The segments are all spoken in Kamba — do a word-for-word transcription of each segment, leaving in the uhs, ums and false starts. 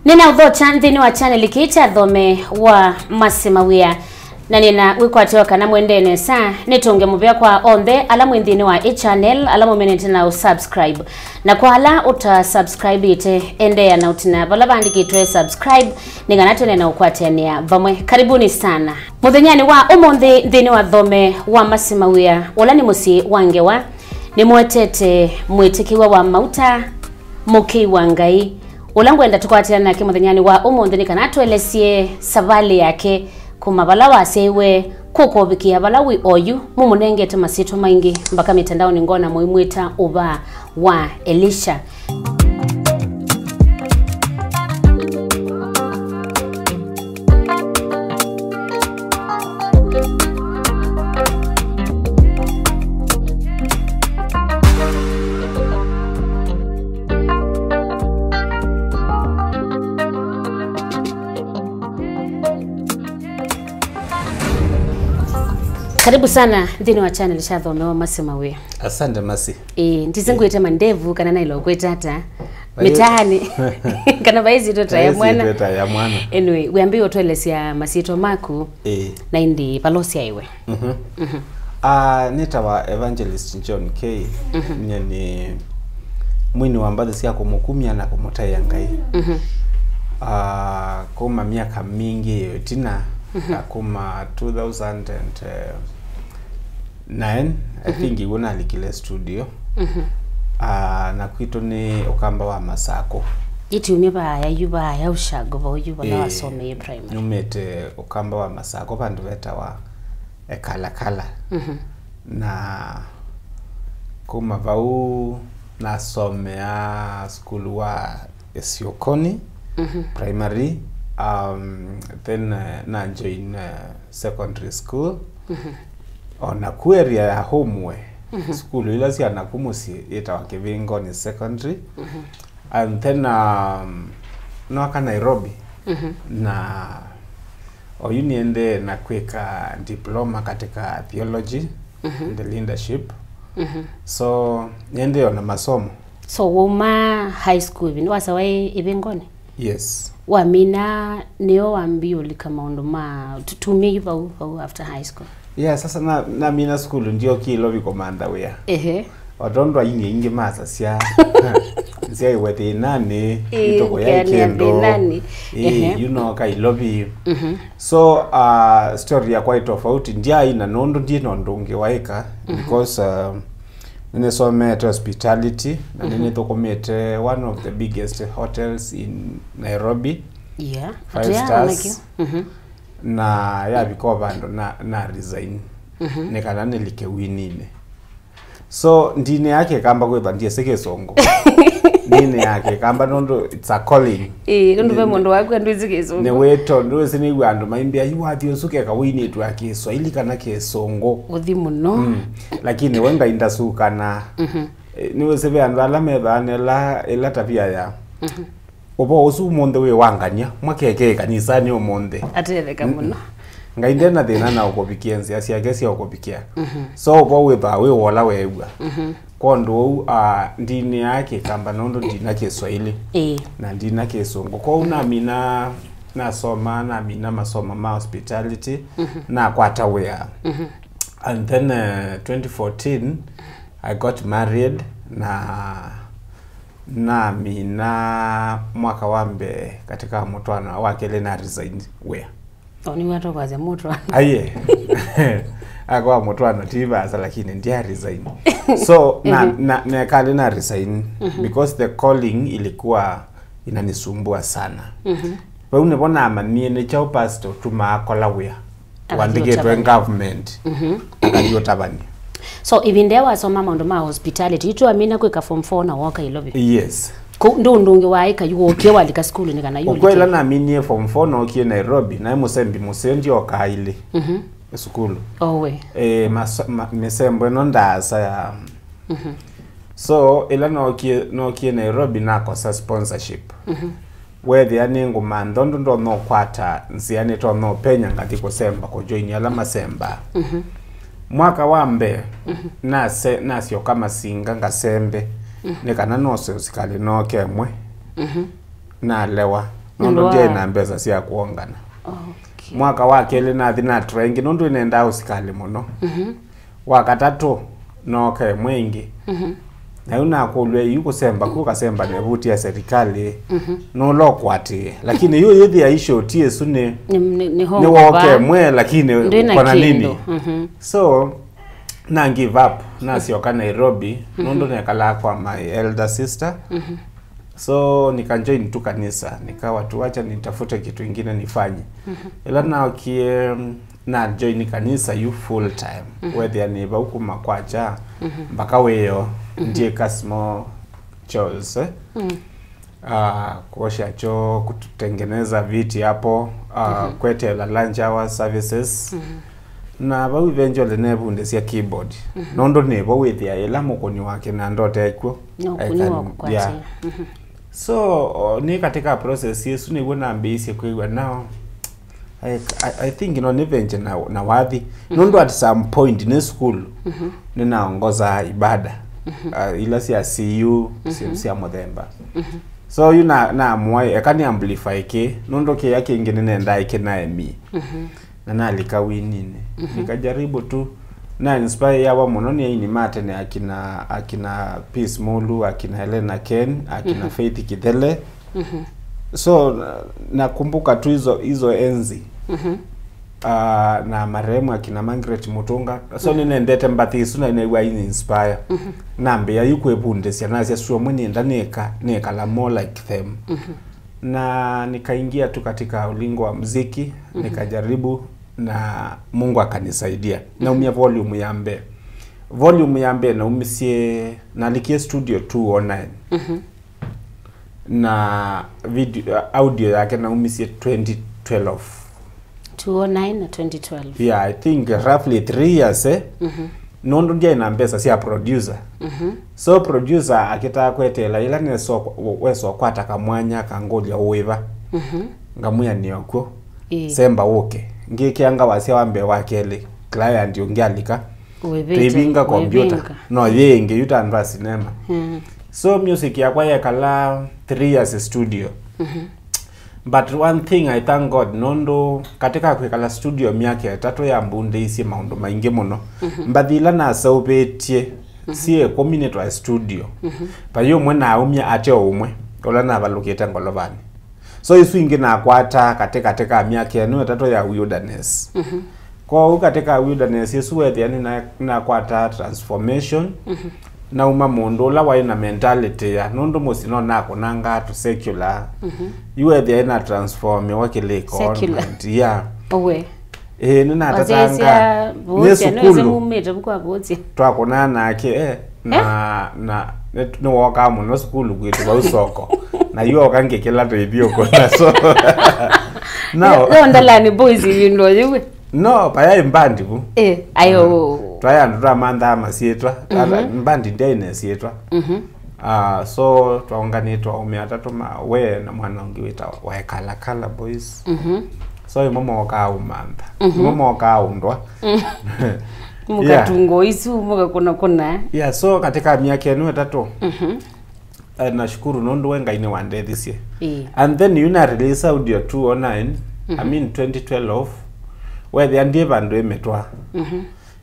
Nĩnaũthokya nthĩnĩ wa channel kĩĩ kya Thome wa Mercy Mawĩa, na nĩna wĩkwatyo kana mwendee nesa. Nĩtũnge mũvea kwa onthe ala mwĩ nthĩnĩ wa ĩ channel, ala mũmenete na ũsubscribe. Na kwa ala ũta subscribe ĩte, endeea na ũtina vala vaandĩkĩtwe subscribe, nĩ kana twende na ũkwatĩanĩa vamwe. Karibuni sana. Mũthenyanĩ wa ũmũnthĩ nthĩnĩ wa Thome wa Mercy Mawĩa, ũla nĩ mũsyĩ wa ngewa, nĩmũetete mwĩtĩkĩw'a wa mauta, mũkĩi wa Ngai, ũla ngwenda tũkwatĩane nake mũthenyanĩ wa ũmũnthĩ nĩ kana atũelesye savalĩ yake kuma vala wasyaĩwe kũka ũvikĩa vala wĩ oyu. Mũmũnengete masyĩtwa maingĩ mpaka mĩtandaonĩ ngona mũimwĩta ũvaa wa Elisha. Karibu sana nthĩnĩ wa channel kya Thome wa Mercy Mawĩa. Asante, Mercy. Ĩĩ, ndisĩ ngwĩte mandevu kana naĩle kwĩta ata. Vai- Mĩtaanĩ. Kana vai syĩtwa ta ya vai mwana. Syĩtwa ta ya mwana. Anyway, wĩambĩe ũtũelesya masyĩtwa maku. Ĩĩ. Na ĩndĩ vala ũsyaĩwe. Mhm. Mhm. Ah, nĩtawa Evangelist John K. Mhm. Nyie nĩ mwini wa mbathi sya kũmũkumya na kũmũtaĩa Ngai. Mhm. Ah, kuma myaka mingĩ ĩtina, mhm, na kuma two thousand and nine, I, mhm, think ĩw'o nalikile studio. Mhm. Ah, na kwitũ nĩ Ũkamba wa Masakũ. Ĩtiumye vaaya yu vaaya Ushago vau yu vala, ĩĩ, wasomie primary. Nyumĩte Ũkamba wa Masakũ vandũ vetawa Ekalakala. Mhm. Na kuma vau nasomea sukulu wa Isiokoni, mhm, primary, um, then, eh, na join, eh, secondary school. Mhm. O naku area ya Homeway, mhm, sukulu ila sya naku mũsyĩ yĩtawa Kĩvingoni Secondary. Mhm. And then, um, nooka Nairobi, mhm, na oyu nĩendee na kwĩka diploma katika theology, mhm, and leadership. Mhm. So nĩendee ona masomo. So wauma high school ĩvi nĩwasawa ĩ Ĩvingoni? Yes. Wamina nĩyo wambie ũlika maũndũ ma tu-, tumie yu vau, vau after high school? Yeah, sasa na, namina sukulu, ndiokie Ilovi kũmantha wĩa. Ehe. O tondũ aini aingĩ masasya, nzyaĩwe thĩnanĩ, ĩĩ, ĩtũkũ ya ngeanĩa kĩndũ. Thĩnanĩ. Ĩĩ, ehe, yu nooka Ilovi. Mhm. So, uh, story yakwa ĩ tofauti, ndyaaina nũndũ ndi na ũndũ ũngĩ waĩka, mhm, because, uh, nĩnĩsomete hospitality, na, mhm, nĩnĩthũkũmĩte one of the biggest hotels in Nairobi. Yeah. Five stars. Mhm. Na yavika o vandũ na, na resign. Mhm. Nĩ kana nĩlike wininĩ. So, ndinĩ ya Kĩkamba kwĩtha ndiesĩ Kĩsũngũ. Ndinĩ ya Kĩkamba nũndũ it's a calling. Ĩĩ, nũndũ ve mũndũ waku ndwĩsĩ Kĩsũngũ. Nĩ wĩto, ndwĩsĩ nĩw'a andũ maimbĩa, "Yu wathi ũsu keka wĩinĩtw'a Kĩswaili kana Kĩsũngũ." Ũthi mũno. Mm. Lakini we Ngai ndasukana. Mhm. Eh, nĩwĩsĩ ve andũ ala methaa na ĩla, ĩla tavia ya. Mhm. Ũvoo ũsu ũmũnthĩ wĩ wa ngany'a, mwakekee kanisanĩ ũmũnthĩ. Atetheka mũno. Ngai nde na thĩna na ũkũvikĩa nzĩa syake sya ũkũvikĩa. Mhm. So ũvoo wĩthaa wĩ wola weew'a. Mhm. Kwondũ ũu, ah, ndinĩ ya Kĩkamba nũndũ ndina Kĩswaili. Ĩĩ. Na ndina Kĩsũngũ. Kwoou namina, nasoma, namina masomo ma hospitality, mhm, nakwata wĩa. Mhm. And then, eh, twenty fourteen, I got married na namina mwaka wa mbee katika mũtwaano, wa kelĩ na resign wĩa. O nĩwatokwasya mũtwaano. Aiye. Akwa mũtwaano ti vaasa, lakini ndia resign. So, na, mhm, na, na kalĩ na resign, mhm, because the calling ilikuwa inanisumbua sana. Mhm. Vau nĩvo namanyie nĩ kyaũ pastor ũtumaa akola wĩa wandĩkĩtwe government, mhm, akathi ũtavany'a. So, ĩvinda ĩyo wasoma maũndũ ma hospitality, yu twamina kwĩka form four na woka Ilovi? Yes. Kũ-, ndũ ũndũ ũngĩ waĩka yu wokie walika sukulu nĩ kana yu ũkwela ũlike? Naminie form four nookie Nairobi, naĩ mũsembi mũseo ndyokaa ilĩ, mhm, sukulu. Owe. Eh, maso-, ma-, mĩsembo ĩno ndaasa ya, mhm, so, ĩla nookie, nookie Nairobi nakosa sponsorship. Mhm. Weethĩa nĩngũmantha ũndũ ndonya ũkwata nzĩa nĩtonya ũpenya ngathi kũsemba kũjoini ala masembaa. Mhm. Mwaka wa mbee, mhm, nase-, nasyoka Masinga ngasembe, mhm, nĩ kana nose ũsikalĩ nooke ĩmwe. Mhm. Nalewa. Nũndũ ndyaĩ na mbesa sya kũongana. Okay. Mwaka wa kelĩ nathi na try ĩngĩ nũndũ nĩnendaa ũsikalĩ mũno. Mhm. Wa katatũ nooka ĩmwe ĩngĩ. Mhm. Na yu nakũlw'a, yu kũsemba ku kasemba na ĩvuti ya serikali, mhm, nũla ũkwatĩe. Lakini yu yĩthĩa isho ti ĩsu nĩ, nĩ, nĩ, nĩ nĩ hongo wooka va. Ĩmwe, lakini ndwĩ na kona nini. Kĩndũ. Mhm. So, na give up, nasyoka Nairobi, mhm, nũndũ nekalaa kwa my elder sister. Mhm. So, nikajoin tu kanisa, nikawa tu, "Wacha nitafute kitu ingine nifanye." Mhm. Ĩla naokie, mm, na join kanisa yu full time. Mhm. Wethĩa nĩ vau kuma kwakya, mhm, mpaka wĩoo, mhm, ndyĩka small chores, eh? Mm. Ah, kuosha choo, kutengeneza viti hapo, ah, mhm, kweteela lunch hour services. Mhm. Na vau eventually nevundĩsya keyboard. Mhm. Nũndũ nĩ vau wĩthĩa ĩla mũkũni wa kĩnanda ũtekw'o. No, I kũni wa can, kũkwatĩa. Yeah. Mhm. So, o, nĩ katika process ĩsu nĩw'o nambĩĩisye kwĩw'a nao. I, I, I think no nĩvenje na, na wathi. Mhm. Nũndũ at some point nĩ school, mhm, nĩnaongoza ibada, mhm, ah, ila sya C U, mhm, sya mũthemba. Mhm. So yu na, naamua eka nĩ amplify kĩ, nũndũ kĩya kĩngĩ nĩnendaa ĩkĩ naemi. Mhm. Na nalika wininĩ. Mhm. Nikajaribu tu. Na inspire yawa mũno nĩ aini ma tene akina, akina Peace Mulu, akina Helena Ken, akina, mhm, Faith Kithele. Mhm. So, na-, nakumbuka tu hizo, hizo enzi. Mhm. Ah, na marehemu akina Margaret Mutunga. So, mhm, nĩnendete mbathi isu na nĩw'a ini inspire. Mhm. Nambĩa yu kwĩvundĩsya, nasya sure mwe nĩenda nĩka, nĩkala more like them. Mhm. Na nikaingia tu katika ulingo wa muziki, mhm, nikajaribu na Mungu akanisaidia. Mhm. Naumia volume ya mbee. Volume ya mbee naumisye, nalikie studio two oh nine. Mhm. Na video, audio yake naumisye twenty twelve. Two oh nine na twenty twelve. Yeah, I think roughly three years, eh? Mhm. Nũndũ ndyaĩ na mbesa sya producer. Mhm. So producer akĩtaa kweteela ĩla neso-, wesa ũkwata kamwanya kangũlya ũĩva. Mhm. Ngamwĩa nĩ okw'o. Ĩĩ. Semba ũke. Ngĩkĩa ngawasya wa mbee wa kelĩ. Client ũngĩ alika. Ũĩvĩte, tũivinga computer. Ũĩvinga. No yĩ ĩngĩ yu ta andũ a sinema. Mm. So music yakwa yekala three years studio. Mhm. But one thing I thank God, nũndũ katika kwĩkala studio myaka ĩtatũ yambundĩisye maũndũ maingĩ mũno. Mhm. Mbathi ila naseũvĩtye, mhm, syĩ ĩkũmi nĩtwaĩ studio. Mhm. Vai ũmwe naaumya ate o ũmwe, ũla navalũkĩte ngolovanĩ. So isu ingĩ nakwataa katĩ katĩ ka myaka ĩno ĩtatũ ya wilderness. Mhm. Kwoou katĩ ka wilderness ĩsu wethĩa nĩna-, nĩnakwataa transformation. Mhm. Nauma mũndũ ũla waĩ na mentality ya, nũndũ mũsyĩ no nakũnangaa tũ secular. Mhm. Yu wethĩa ĩna transformiwa kĩlĩko. Secular. Yeah. Owe. Ĩĩ, nĩnatatanga. Wasyaisya nĩ Vuũsya, nĩ sukulu. Mumĩte kwa Vuũsya. Twakũnaa nake, eh, na, na nĩ-, nĩwokaa mũno sukulu kwitũ vau soko. Na yu oka ngĩkĩla tũithiũkũna, so. Now, no, ndalani boys ivindo yiwe. No, paya mbandi vu. Eh, ayo. Twaya andũ twamanthaa masyĩtwa. Mhm. Mbandi ndyaĩ na syĩtwa. Mhm. Ah, so twaũnganĩtwe aũme atatũ ma we na mwana ũngĩ wĩtawa Waekalakala Boys. Mhm. So ĩmwe mokaa ũmantha. Mhm. Ĩmwe mokaa ũndwa. Mm. Yeah. Mũkatunga isu, mũkakũna kũna. Yeah, so katika myaka ĩno ĩtatũ, mhm, eh, nashukuru nũndũ we Ngai nĩwandethisye. Ĩĩ. And then yu na release audio two oh nine, I, mhm, mean twenty twelve, wethĩa ndiĩ vandũ ĩmĩtwa. Mhm.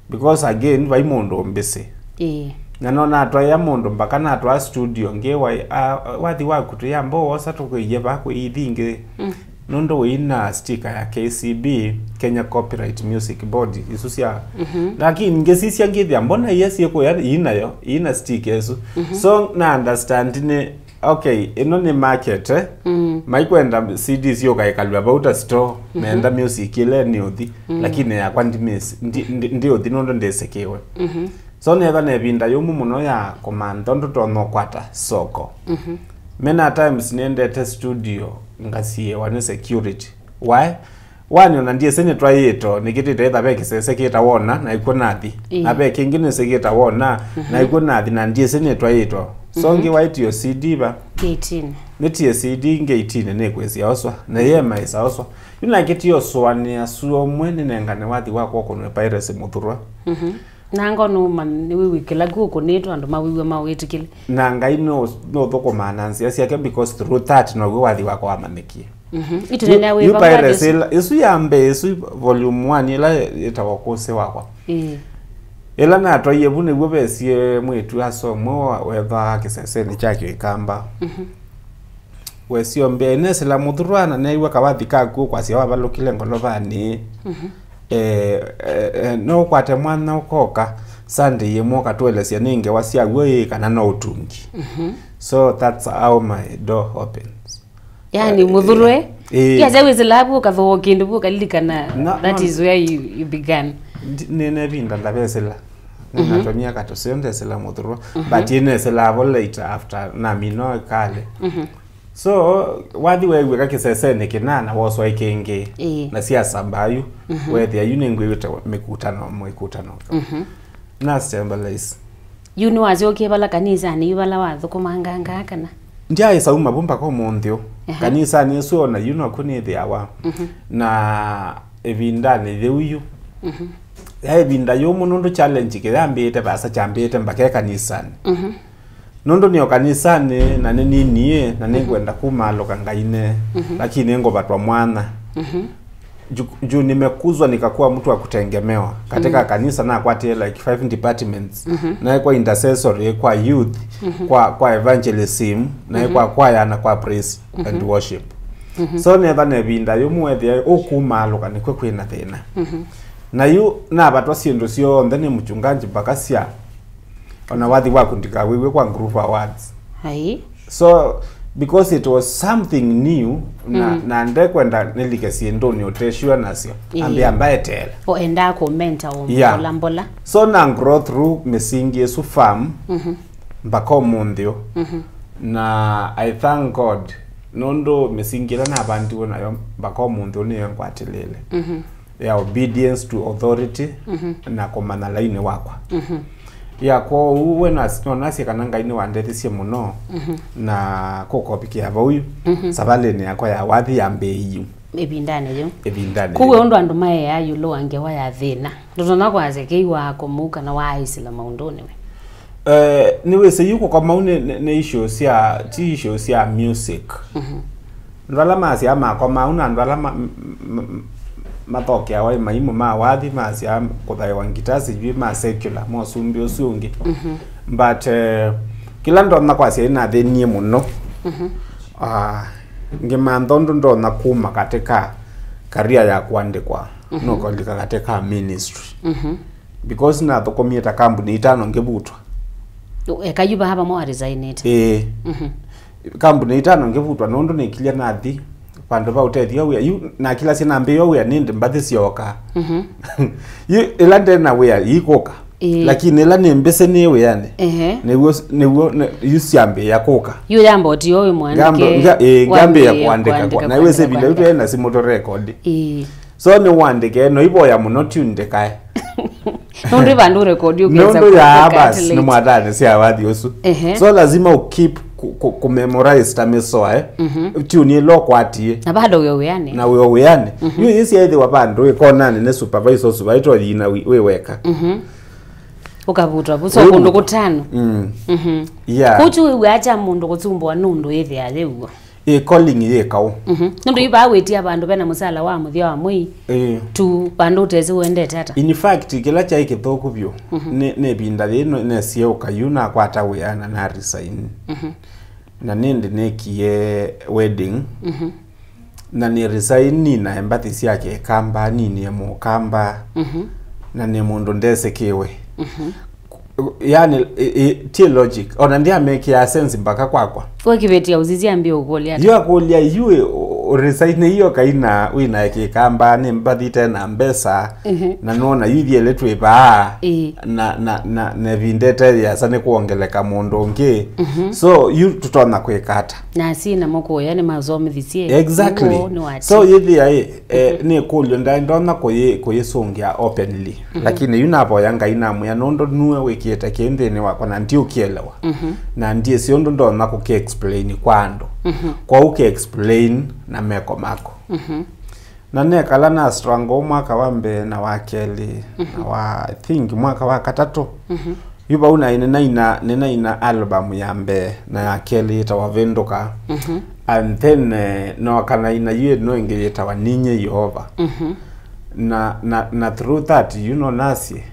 Because again, vai mũndũ mbĩsĩ. Ĩĩ. Na no natwaĩa mũndũ mpaka natwaa studio, ngĩwa, "Ah, wathi waku tũyamba wosa tũkwĩie va kwĩ ithi ingĩ." Mm. Nũndũ wĩina sticker ya K C B, Kenya Copyright Music Board, isu sya. Mhm. Lakini ngĩsisya ngĩthĩa, mbona iya syĩkũya iinayo, iina sticker ĩsu? Mhm. So, na understand nĩ, okay, ĩno nĩ market, eh? Mm. Maikwenda C D syũka ĩkalw'a vau ta store, mhm, menda music ĩla nĩ ũthi, mm, lakini yakwa ndimĩsĩ, ndi, ndi, ndi ũthi nũndũ ndĩsĩkĩwe. Mhm. So, neethwa na ĩvinda yũmũ mũno ya kũmantha ũndũ tonya ũkwata soko. Mhm. Many a times nĩendete studio ngasiĩwa nĩ security. Why? Wani ona ndiĩsĩ nĩtwaĩĩto, nĩkĩtĩte ĩtha ve kĩsese kĩta wona, na ikw'o nathi. Ĩĩ. Na ve kĩngĩ nĩsĩ kĩta wona, mhm, na ikw'o nathi, na ndiĩsĩ nĩtwaĩĩto. So, mhm, ngĩwaĩtio C D va? Ngĩitinĩ. Nĩtie C D ngĩitinĩ nĩkwĩsĩa oswa, na yemaĩsa oswa. Yu nake ti osũanĩa suo mwe nĩnengane wathi wakwa ũkũnwe piracy mũthurwa. Mhm. Na ngo nũma nĩwĩw'ĩkĩla ku ũkũnĩtwe andũ mawĩw'a mawĩtĩkĩle. Na Ngai nũ-, nũthũkũmaa na nzĩa syake because through that now'o wathi wakwa wamanyĩkie. Mhm. Yu- yu Pirates ĩla, ĩsu ya mbee, ĩsu volume one ĩla yĩtawa Kũsĩ Wakwa. Ĩĩ. Ĩla natwaie vu nĩw'o vesie mwĩĩtu asomwe wa- wethwaa kĩsesenĩ kya Kĩkamba. Mhm. Wesio mbee, nesĩla mũthurwa na neew'a kawathi kaku kwasya wavalũkile ngolovanĩ. Mhm. Eh, eh, eh, no ũkwate mwana ũkoka Sunday ĩmwe ũkatũelesya nĩ ngewa sya w'o ĩĩ kana no ũtungi. Mhm. So that's how my door opens. Yani, eh, mũthurwe? Eh. Kiasa wĩsĩlaa vu ũkathooa kĩndũ vu ũkalilikana, no, that no, is where you, you began. Ndi- nĩ nevinda ndavesĩla. Mhm. Nĩnatonyia katũseo ndesĩla mũthurwa. Mhm. But ĩnesĩlaa vo later after namina ĩkale. Mhm. So, wathi weew'ĩka kĩsesenĩ kĩna na woswa ĩkĩngĩ. Ĩĩ. Na siasa mbayu, mhm, wethĩa yu nĩngwĩw'ĩte mĩkutano, mwĩkutano. Mhm. Na stabilize. Yu nĩwasyokie vala kanisanĩ, yu vala wathũkũmanga ngaa kana? Ndyaĩsa uma vu mpaka ũmũnthĩ ũ. Aha. Kanisanĩ ĩsu ona yu noku nĩthĩawa. Mhm. Na ĩvindanĩ yĩu yu. Mhm. Ya ĩvinda yũmũ nũndũ challenge kĩyambĩĩte vaasa kyambĩĩte mbaka e kanisanĩ. Mhm. Nũndũ nĩ o kanisanĩ na nĩ niniĩ na nĩngwenda kumaalũka ngaine, mhm, lakini ngũvatwa mwana. Mhm. Ju- juu nimekuzwa nikakuwa mtu wa kutegemewa katika, mhm, kanisa. Nakwatie like five departments. Mhm. Naĩ kwa intercessory, kwa youth, mhm, kwa, kwa evangelism, naĩ, mhm, kwa kwaya na kwa praise, mhm, and worship. Mhm. So netha na ĩvinda yũmũ wethĩa ũkumaalũka nĩkw'o kwĩna thĩna. Mhm. Na yu navatwa syĩndũ syonthe nĩ mchungaji mpaka sya ona wathi waku ndikawĩw'e kwa group awards. Ai. So, because it was something new, na, mm, na ndekwenda nĩlike syĩndũnĩ ũteshiwa nasyo. Ĩĩ. Ambĩa mbaeteela. O endaa kũmenta o, yeah, mbola mbola. So na grow through mĩsingi ĩsu firm, mhm, mpaka ũmũnthĩ ũ. Mhm. Na I thank God, nũndũ mĩsingi ĩla navandiwe nayo mpaka ũmũnthĩ ũ nĩyo ngwatĩlĩle. Mhm. Ya obedience to authority, mhm, na kũmanya lainĩ wakwa. Mhm. Ya kwoou we nas- nonasye kana Ngai nĩwandethisye mũno, mhm, na kũkovikĩa vau yu, mhm, savalĩnĩ yakwa ya wathi yambĩĩie ĩvindanĩ yĩu. Ĩvindanĩ kũu yĩu. Ũndũ andũ maeaa ĩũlũ wa ngewa ya thĩna, ndũtonya kwasya kĩi wakomau kana waaĩsĩla maũndũnĩ we? Eh, nĩwĩsĩ yu kũkomau nĩ, nĩ, nĩ issue sya, ti issue sya music. Mhm. Andũ ala masyaa makomau na andũ ala ma- m- m- mathokeawa maimũ ma wathi masyaa kũthaĩwa ngita sijui ma secular, ma ũsumbĩ ũsu ũngĩ. Mhm. But eh, kĩla ndonya kwasya ĩnathĩnie mũno. Mhm. Ah, ngĩmantha ũndũ ndonya kuma katika career ya kũandĩkwa, mhm, nũkalika katika ministry. Mhm. Because nathũkũmie ta kambuni itano ngĩvutwa. Eka yu vaa vamwe wa resignĩte? Ĩĩ. Mhm. Kambuni itano ngĩvutwa nũndũ nĩkilya nathi vandũ va ũtethyo wĩa. Yu nakilasya nambĩĩo wĩa nĩndĩ mbathi syoka. Mhm. Yu ĩla nde na wĩa ikũka. Ĩĩ. Lakini ĩla nĩ mbĩsĩ nĩ wĩanĩ. Ehe. Nĩw'o, nĩw'o, nĩ- yu syambĩĩa kũka. Yu yamba ũtio wĩ mwandĩke. Ngamba- nga- ĩĩ, ngambĩĩa wambĩĩa kũandĩka. Kũandĩka, na iwĩsĩ kũandĩka, vinda yu kũandĩka. Twĩ na simũ tũrekodi. Ĩĩ. So nĩwandĩke no ivoya mũno tiundĩkae. Nũndũ vandũ rekodi nũndũ ya basi nĩ mwathani sya wathi ũsu. Ehe. So lazima u keep ku- ku- ku memorize ta mĩsoa, eh? Mhm. Tune ĩla ũkwatie. Na bado wĩ wĩanĩ. Na wĩ wĩanĩ. Mhm. Yu yĩsyaĩthĩwa vandũ ĩkonanĩ nĩ supervisor ũsu vaitwa yina wi- wĩ weka. Mhm. Ũkavutwa vu so kũndũ kũtano. Mm. Mhm. Yeah. Kũu wĩw'aa kya mũndũ kũsumbũa nũndũ ĩthĩa yĩw'o. Ĩ calling yĩ kaũ. Mhm. Nũndũ yu vaa wĩtia vandũ vena mũsala wa mũthya wa mwei. Ĩ. Tu vandũ ũtesĩ ũendete ata. In fact, kĩla kyaĩ kĩthũku vyũ, mhm, nĩ, nĩ ĩvinda yĩĩ no- nesie ũka yu nakwata wĩa na na resign. Mhm. Na nĩndĩ nĩkie wedding. Mhm. Na nĩ resign nina embassy sya Kĩkamba, ninie Mũkamba. Mhm. Na nĩ mũndũ ndesĩkĩwe. Mhm. Yani, ĩ- ĩ- ti logic. Ona ndyamekĩaa sense mpaka kwakwa. We kĩveti ya ũsisi ambie ũkũlya ata? Yu akũlya, yu ĩ- ũ- ũresign iyo kaina wĩna Kĩkamba, nĩ mbathite na mbesa, mhm, na nona yu ithyelĩ twĩ vaa, ĩĩ, na, na, na, na ĩvinda ĩte yĩasa nĩ kuongeleka mũndũ ũngĩ. Mhm. So, yu tũtonya kwĩka ata? Na asyai namo kũya nĩmasomithisye. Exactly. Nĩw'o, nĩwati. So, yĩthĩa ĩ, eh, mhm, nĩ kũlyo ndaĩ ndonya kũyĩ- kũyĩsũngĩa openly. Mhm. Lakini yu navoya Ngai namwĩa, nũndũ nue wĩkĩte kĩĩ nthĩnĩ wakwa na ndiũkĩelewa. Mhm. Na ndiĩsĩ ũndũ ndonya kũkĩ explain kwa andũ. Mhm. Kwoou kĩ explain na meko maku. Mhm. Na nekala na struggle mwaka wa mbee na wa kelĩ, mhm, na wa, I think, mwaka wa katatũ. Mhm. Yu vau naĩ nĩnaina, nĩnaina album ya mbee na ya kelĩ yĩtawa Vĩndũka. Mhm. And then, eh, nooka naina yu ĩno ĩngĩ yĩtawa Ninye Yeova. Mhm. Na, na, na through that, you know, nasye,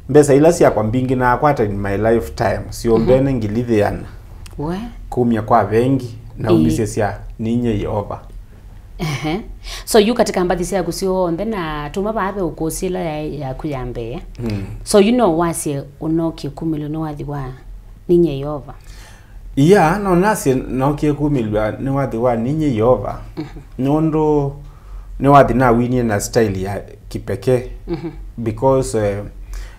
mbesa ila syakwa mbingĩ nakwata in my lifetime, syombene ngili thĩana. We. Kumya kwa vengi, na Ĩĩ. umisye sya Ninye Yeova. Ehe. So yu katika mbathi syaku syonthe na tuma vaa ve ũkũsĩ ĩla ya, yaku ya mbee. Mm. So yu no wasye ũnokie kumĩlwa nĩ wathi wa Ninye Yeova? Yeah, no nasye nokie kumĩlwa nĩ wathi wa Ninye Yeova. Mhm. Nũndũ nĩ wathi nawinie na style ya kĩpekee. Mhm. Because, eh,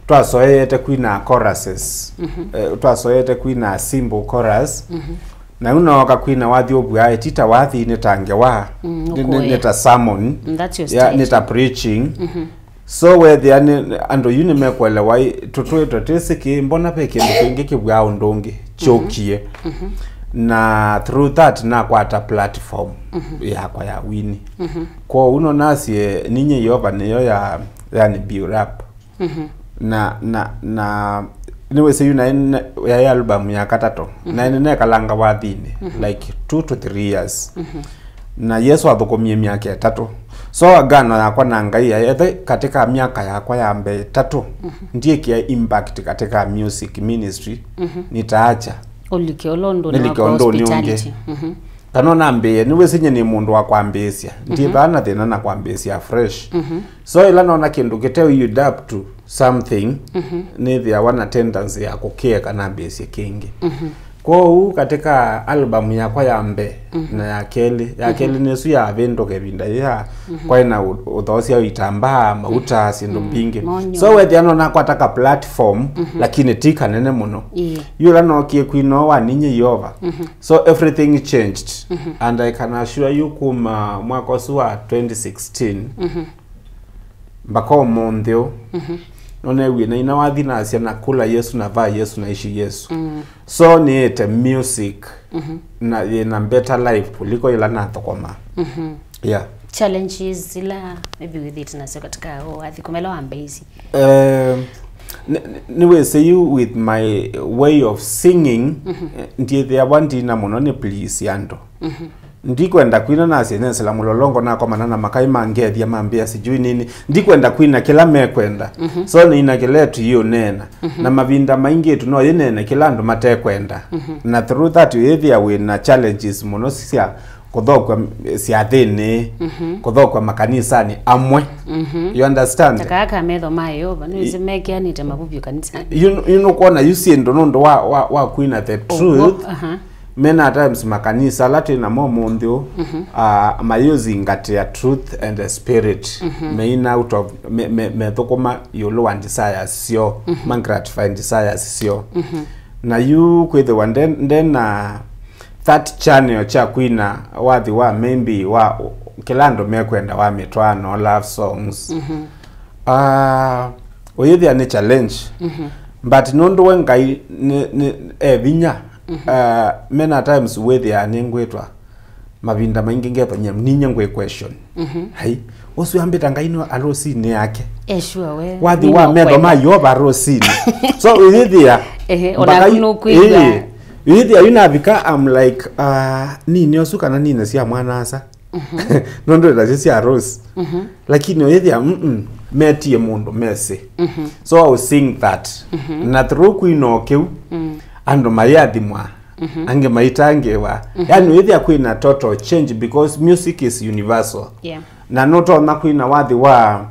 twasoeete kwina choruses. Mhm. Eh, twasoeete kwina simple chorus. Mhm. Na yu nooka kwina wathi ũvw'aa, ti ta wathi, nĩ ta ngewa, Mm, nĩ, nĩ, nĩ ũkũya. ta sermon, Mm, that's your ya, style. nĩ ta preaching. Mhm. So wethĩa nĩ, andũ yu nĩmekũelewa ĩ, tũtwĩtwe twĩsĩ kĩ, mbona ve kĩndũ kĩngĩ kĩvw'aa ũndũ ũngĩ, Mhm. kyũkie. Mhm. Na through that nakwata platform Mhm. yakwa ya wini. Mhm. Kwoou no nasye Ninye Yeova nĩyo ya, yani build up. Mhm. Na, na, na, nĩwĩsĩ yu naĩ ne-, yaĩ album ya katatũ. Mhm. Naĩ nĩnekalanga wathinĩ, Mhm. like, two to three years. Mhm. Na Yesũ athũkũmie myaka ĩtatũ. So agano yakwa na Ngai yaĩ, ethe katika myaka yakwa ya mbee ĩtatũ, Mhm. ndiĩkĩa impact katika music ministry, Mhm. nitaacha. Ũlike ũla ũndũ Nĩlike wa ũndũ ũnĩ ũngĩ. hospitality. Mhm. Kana ona mbĩe, nĩwĩsĩ nyie nĩ mũndũ wa kwambĩĩsya. Ndi Mhm. vaa na thĩna na kwambĩĩsya fresh. Mhm. So ĩla nona kĩndũ kĩte adapt to something, Mhm. nĩthĩawa na tendency ya kũkĩeka nambĩĩsye kĩngĩ. Mhm. Kwoou katika album yakwa ya mbee Mhm. na ya kelĩ, ya Mhm. kelĩ nĩsu ya Vĩndũka ĩvinda yĩya Mhm. kwaĩ na ũ-, ũthoosya itambaa, mauta, syĩndũ Mhm. mbingĩ. Monyo. So wethĩa no nakwata ka platform, Mhm. lakini ti kanene mũno. Ĩĩ. Yu ĩla nookie kwina ũũ wa Ninye Yeova. Mhm. So everything changed. Mhm. And I can assure you kuma mwaka ũsu wa twenty sixteen, Mhm. mpaka ũmũnthĩ ũũ, Mhm. no neewie naina wathi nasya na kula Yesu na vaa Yesu na ishi Yesu. Mm. So nĩĩte music Mhm. na yĩna better life kuliko ĩla nathũkũma. Mhm. Yeah. Challenges ila maybe wĩthĩte nasyo katika ũũ wathi kuma ĩla wambĩĩisye? Um, nĩ, nĩ, nĩwĩsĩ yu with my way of singing, Mhm. eh, ndiĩthĩawa ndina mũno nĩ please andũ. Mhm. Ndikwenda kwina nasye nesĩla mũlolongo nakomana na makai mangethya mambĩa sijui nini. Ndikwenda kwina kĩla mekwenda. Mhm. So nĩina kĩla ĩtu yĩũneena. Mhm. Na mavinda maingĩ ĩtu no yĩneene kĩla andũ matekwenda. Mhm. Na through that ũyĩthĩa wĩna challenges mũno sya kũthokwa syathĩnĩ, Mhm. kũthokwa makanisanĩ amwe. Mhm. You understand? Ta kaa ka metho ma Yeova, nĩwĩsĩ I- mekĩanĩte mavuvyo kanisanĩ. You, you know, kwona yu syĩndũ nũndũ wa, wa, wa kwina the Ũw'o, truth. Aha. Many a times makanisa ala twĩ namo ũmũnthĩ ũũ, Mhm. ah, mayũzingatĩa truth and the spirit. Mhm. Meina out of, me, me, methũkũma ĩũlũ wa desires syoo, Mhm. ma gratify desires syoo. Mhm. Na yu kwĩthĩwa nde, ndena that channel kya kwina wathi wa maybe wa kĩla andũ mekwenda wa mĩtwaano, love songs. Mhm. Ah, ũyĩthĩa nĩ challenge. Mhm. But nũndũ we Ngai nĩ, nĩ e vinya, Mhm. ah, many a times wĩthĩaa nĩngwĩtwa mavinda maingĩ ngethonyia ninye ngwĩ question. Mhm. Hai, ũsu ambĩta Ngai no arosinĩ yake. Eh, sure, we. Wathi Nĩ wa no metho ma kwenda. Yeova arosinĩ. So, ũyĩthĩa, Ehe, mpaka onaku yu-, nũkwĩw'a. Ĩĩ, ũyĩthĩa yu navika, I'm like, ah, nini ũsu kana nini sya mwana asa. Mhm. Nũndũ nasyo sya Rose. Mhm. Lakini ũyĩthĩa, mm-mm, metie mũndũ mesĩ. Mhm. So I was seeing that. Mhm. Na through kwina kĩu, Mm. andũ mayathimwa, Mhm. angĩ maitangĩwa. Mhm. Yani ũyĩthĩa kwina total change because music is universal. Yeah. Na nũtonya kwina wathi wa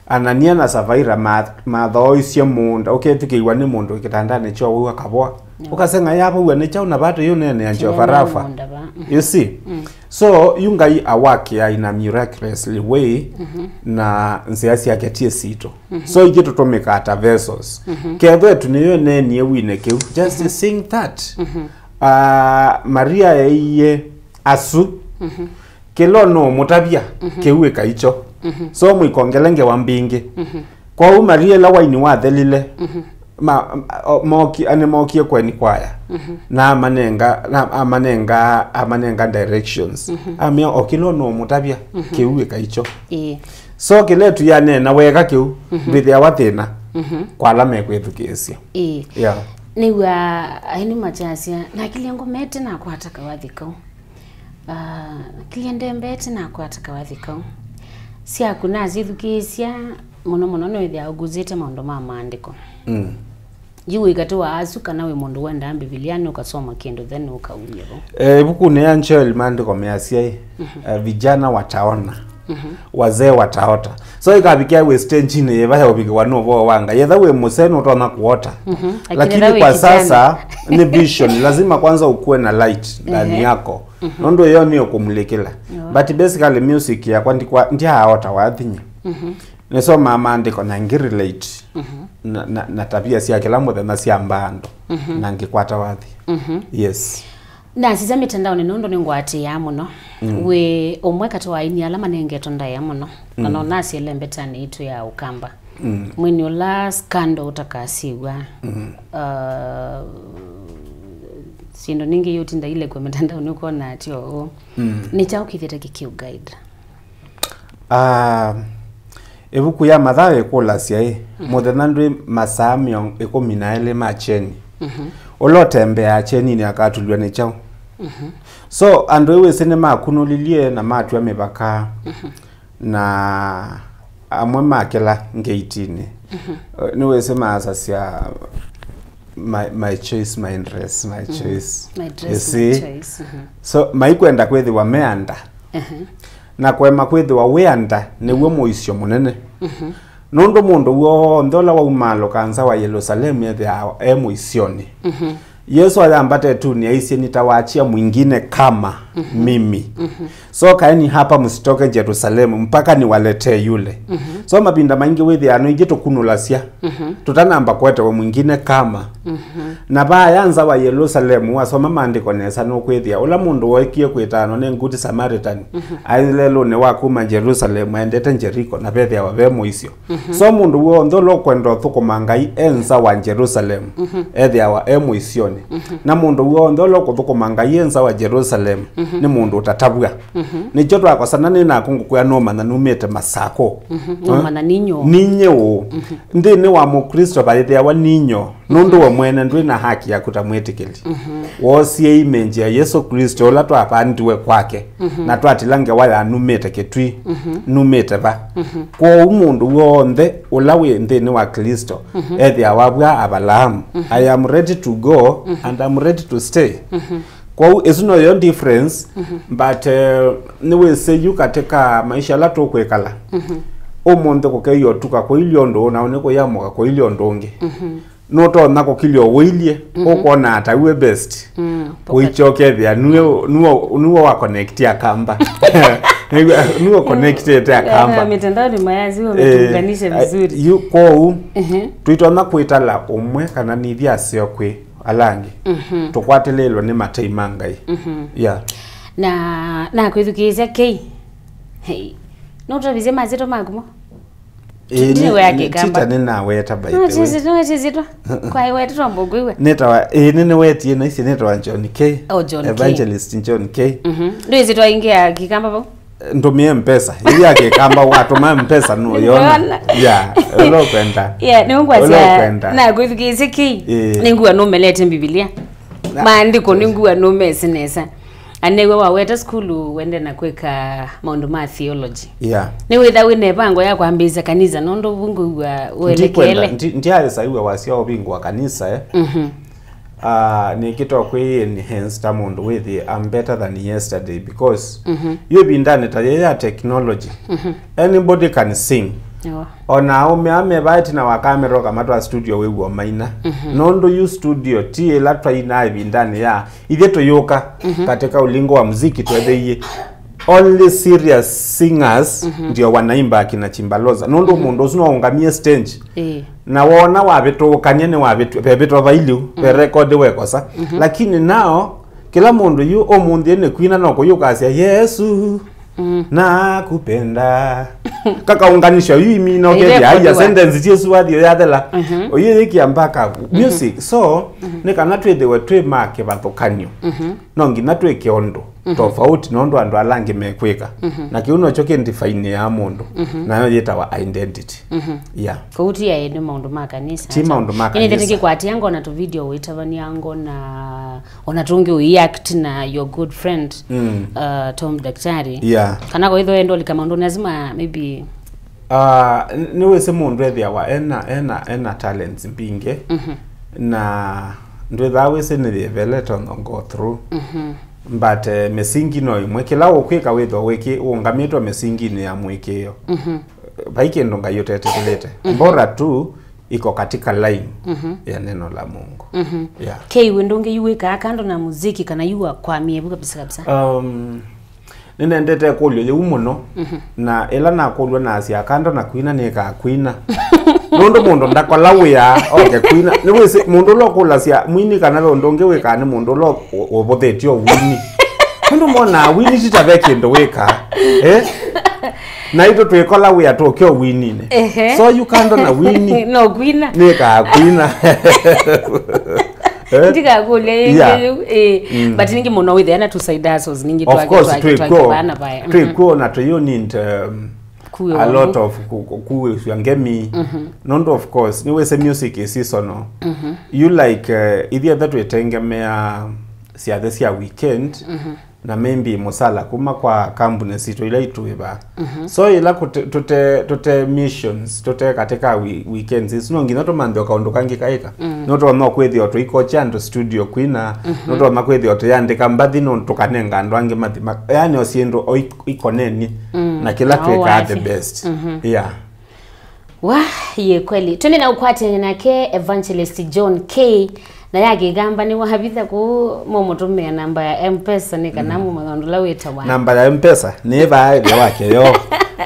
Anania na Savaira ma-, mathooisye mũũnda, ũkethukĩĩw'a nĩ mũndũ kĩtandanĩ kyoo wĩw'a kavoa. Yeah. Ũkaseng'a yavow'a nĩ kyaũ na vata yu nene ya Jehovah Rapha. Mũũnda va. Mhm. You see? Mm. So, yu Ngai awakĩa in a miraculously way, Mhm. na nzĩa syake ti sitũ. Mhm. So, ithyĩ tũtũmĩkaa ta vessels. Mhm. Kethwa ĩtu nĩyo ĩneenie wine kĩu, just Mhm. sing that. Mhm. Ah, Maria eie asu, Mhm. kĩla ũnũũmũtavya, Mhm. kĩu ĩkaikyo. Mhm. So, mũikongele ngewa mbingĩ. Mhm. Kwoou Maria ĩla waini wathelile, Mhm. ma, o, moki, nĩmookie kweni kwaya. Mhm. Na amanenga, na amanenga, amanenga directions. Mhm. Amea, o kĩla ũnũũmũtavya, Mhm. kĩu ĩkaikyo. Ĩĩ. So kĩla ĩtu yaneena weka kĩu, Mhm. ndwĩthĩawa thĩna. kwa ala mekwĩthukĩĩsya. Ĩĩ. Yeah. Nĩw'a aini makyasya, nakilye ngomete nakwata kawathi kau. Ah, nakilye ndembete nakwata kawathi kau. Syaku nasyĩthukĩĩsya mũno mũno nĩwĩthĩawa ũkuzĩte maũndũ ma maandĩko. Mm. Yu wĩ katĩ wa asu kana wĩ mũndũ wendaa Mbivilia, nũkasoma kĩndũ then ũkaumya vo. Eh, ĩvukunĩ ya Joel maandĩko measya ĩ, eh, vijana wataona, wazee wataota. So ĩkavikia wĩ stage-inĩ yĩva ya ũvikĩwa nĩ ũvoo wa Ngai. Etha wĩ mũsee nũtonya kũota. Lakini etha wĩ kwa kijana. Sasa nĩ vision, lazima kwanza ukuwe na light ndani yako. Nũndũ ĩyo nĩyo kũmulĩkĩla. But basically music yakwa ndikwa-, ndyaaota wathinya. Nĩsomaa maandĩko na ngĩrelate na, na, na tabia sya kĩla mũthenya syambaa andũ na ngĩkwata wathi. Yes. Nasisya mĩtandaonĩ nũndũ nĩngwatĩĩaa mũno. Wĩ ũmwe katĩ wa aini ala manengetwe ndaĩa mũno. Na no nasye lembetanĩ itũ ya Ũkamba. Mwini ũla scandal ũtakasĩw'a. Uh, syĩndũ ningĩ yũtinda ilekwe mĩtandaonĩ ũkona atĩ ũũ. Nĩ kyaũ kĩthĩte kĩkĩũ guide? Ah, ĩvuku ya Mathayo ĩkũlasya ĩ, mũthenya ndwĩ masaa mĩongo ĩkũmi na elĩ ma kyeni. Ũla ũtembeaa kyeninĩ akatulw'a nĩ kyaũ? So andũ ĩwĩsĩ nĩmakunũlilye na matw'a mĩvaka, na amwe makĩla ngeitinĩ. Nĩwĩsĩ maasasya my, my choice, my dress, my choice. My dress, my choice. So maikwenda kwĩthĩwa meanda. Na kũema kwĩthĩwa wĩanda nĩw'o mũisyo mũnene. Nũndũ mũndũ w'onthe ũla waumaalũka nza wa Yelũsalemu ethĩawa e mũisyonĩ. Yesũ ayambata ĩtunĩ aisye, "Nitawachia mwingine kama mimi. So kaeni hapa, msitoke Yerusalemu mpaka niwaletee yule." So mavinda maingĩ wĩthĩaa no ithyĩ tũkunũlasya tũtanamba kũetewa mwingine kama. Na vaaya nza wa Yelũsalemu, wasoma maandĩko nesa, nũkwĩthĩa ũla mũndũ wookie kwĩtanwa nĩ Good Samaritan aĩ lelũnĩ wa kuma Jerusalemu aendete Jeriko, na vethĩawa ve mũisyo. So mũndũ w'onthe ũla ũkwenda ũthũkũma Ngai e nza wa Jerusalemu ethĩawa e mũisyonĩ. Na mũndũ w'onthe ũla ũkũthũkũma Ngai e nza wa Jerusalemu nĩ mũndũ ũtatavw'a. Nĩkyo twakosana nĩ naku ngũkwĩa nũmanya numĩte Masakũ. Nũmanya ninyũ. Ninyĩ ũũ. Nthĩnĩ wa Mũklĩsto vaĩthĩawa ninyũ. Nũndũ we mwene ndwĩ na haki yaku ta mwĩtĩkĩli. Woosie image ya Yesũ Klĩsto ũla twavandiwe kwake, na twatila ngewa ya numĩte kĩtwi, numĩte va. Kwoou mũndũ w'onthe ũla wĩ nthĩnĩ wa Klĩsto ethĩawa avw'a Avalaamu, "I am ready to go and I'm ready to stay." Kwoou ĩsu noyo difference, but eh, nĩwĩsĩ yu katĩ ka maisha ala tũkwĩkala. Ũmũnthĩ kũkeyũtuka kũilye ũndũ ũũ, nao nĩkũyamũka kũilye ũndũ ũngĩ. Nũtonya kũkilya ũwĩilye, ũkwona ata we best. Ũikyokethĩa nue nue nue wa connect akamba. Nue connectete akamba. Mitandao ni mayazi wametuunganisha vizuri. Yu kwoou twitonya kwĩtala ũmwe kana nithi aseo kwĩ ala angĩ. Tũkwatĩlĩlwe nĩ matei ma Ngai. Yeah. Na na kwĩthukĩĩsya kei. Hey. Nũtũvisye mazito makumo. Ĩĩ, nĩ- nĩwe nĩ- akĩkamba. Tita nĩnaweta, by the way. Nĩwetĩtwe. Kwaĩ wetĩtwe mbogo iwe. Nĩtawa, ĩĩ, nĩnĩwetie na ici nĩtawa John K. Oh, John K. Evangelist John K. Mhm. Ndwĩsĩtwa ingĩ ya kĩkamba vau? Ndũmĩe mpesa. Ĩĩ ya kĩkamba watũma mpesa nũyona. Nũyona. Ya, ũla ũkwenda. Yeah, nĩngwasya. Ũla ũkwenda. Na kwĩthukĩĩsya kĩ. Ĩĩ. Nĩngua nũmelete Mbivilia. Maandĩko nĩngua nũmesĩ nesa. Anew'a waweta sukulu wende na kwĩka maũndũ ma theology. Yeah. Nĩwĩtha wĩ na ĩvango ya kwambĩĩsya kanisa nũndũ vu ngũw'a ũelekeele. Ndikwenda, ndi- ndiaĩsa iwe wasya ũvingũa kanisa, eh? Mhm. Ah, nĩkĩtwa kwĩ enhance ta mũndũ wĩthĩ I'm better than yesterday because yu ĩvindanĩ ta yĩĩ ya technology, anybody can sing. Ewa. Ona aũme aa me vaa ĩtina wa kamera ũkamatwaa studio wĩw'o maina. Nũndũ yu studio ti ĩla twainaa ĩvindanĩ ya ithyĩ tũyũka katika ulingo wa muziki twetheie only serious singers ndio wanaimba akina Chimbaloza. Nũndũ mũndũ ũsu no ũngamie stage. Ĩĩ. Na wona wavĩtũkany'a nĩ wavĩtũ- vevĩtwa vailiu, ve record wekosa. Lakini nao kĩla mũndũ yu ũmũnthĩ nĩ kwina no kũyũkasya Yesu. Nakupenda. Kakaunganisha yu imina. Ĩndĩ ũkethia aiya kũndua. Sentence syĩsu wathi yathela. Mhm. Oyu yĩkia mpaka music. So, nĩ kana twĩthĩwe twĩ ma kĩvathũkanyo. Mhm. No nginya twĩke ũndũ tofauti na ũndũ andũ ala angĩ mekwĩka. Mhm. Na kĩu nokyo kĩndefine ya mũndũ. Mhm. Nayo yĩtawa identity. Mhm. Yeah. Kũu ti aĩ nĩ maũndũ ma kanisa. Ti maũndũ ma kanisa. Nĩkĩkwatia ngona tu video wĩtavania ngona ona tũngĩ ũiact na your good friend, mm, uh, Tom Daktari. Yeah. Kana kwa hivyo endo lika maũndũ lazima maybe. Ah, n- nĩ wĩsĩ mũndũ ethĩawa ena ena ena talents mbingĩ. Mhm. Na ndwĩthaa wĩsĩ nĩ yĩvele tono go through. Mhm. But eh, mĩsingi no ĩmwe kĩla ũkwĩka wĩthwa wĩkĩ ũngamĩtwe mĩsinginĩ ya mũĩkĩĩo. Mhm. Vai kĩndũ Ngai ũtetĩkĩlĩte. Mhm. Bora tu iko katika line, mhm, ya neno la Mungu. Mhm. Yeah. Kei we ndũngĩ yu wĩkaa kando na muziki kana yu wakwamie vu kabisa kabisa? Um, nĩnendete kũlyo yĩu mũno, mhm, na ĩla nakũlwa nasya kando na kwina nĩkaa kwina. Nũndũ mũndũ ndakola wĩa oke kwina. Nĩwĩsĩ mũndũ ũla ũkũlasya mwini kana ve ũndũ ũngĩ wĩkaa nĩ mũndũ ũla ũ- ũvũthĩtye ũwini. Nũndũ monaa wini ti ta ve kĩndũ wĩkaa. Eh? Na itũ twĩkola wĩa tũke ũwininĩ. Ehe. So yu kando na wini. No kwina. Nĩkaa kwina. Eh? Ndikakũlya ĩngĩ. Yeah. Yu, eh. Mm. But ningĩ mũno wĩthĩa na tu side hustles ningĩ. Of course, twake twake twake vana vaya. Mhm. Twĩkw'o na tũyũ need um, a lot of ku- ku- kuĩsya ngemi. Mhm. Nũndũ of course nĩwĩsĩ music is seasonal. Mhm. You like uh, ithyĩ etha twĩtengemea syathĩ sya weekend. Mhm. Na maybe mũsala kuma kwa kambuni sitũ ila itũĩvaa. Mhm. So ĩla kũte- tũte tũte missions, tũte katika wi- weekends isu, no nginya tũmanthe o kaũndũ kangĩ kaĩka. Mm. No tũona kwĩthĩa tũikokya andũ studio kwina. Mhm. No tũona kwĩthĩa tũyandĩka mbathi no tũkanenga andũ angĩ mathi ma- yani o syĩndũ o ik- ikoneni. Mm. Na kĩla twĩkaa the best. Mhm. Yeah. Wa, ye kweli. Twende na ũkwatĩanĩa nake Evangelist John K. Na ya Kĩkamba nĩ wavitha kũu mũmũtũmĩa namba ya M-Pesa nĩ kana mũmanya ũndũ ũla wĩtawa. Namba ya M-Pesa nĩ vaa ĩthĩ wake yo.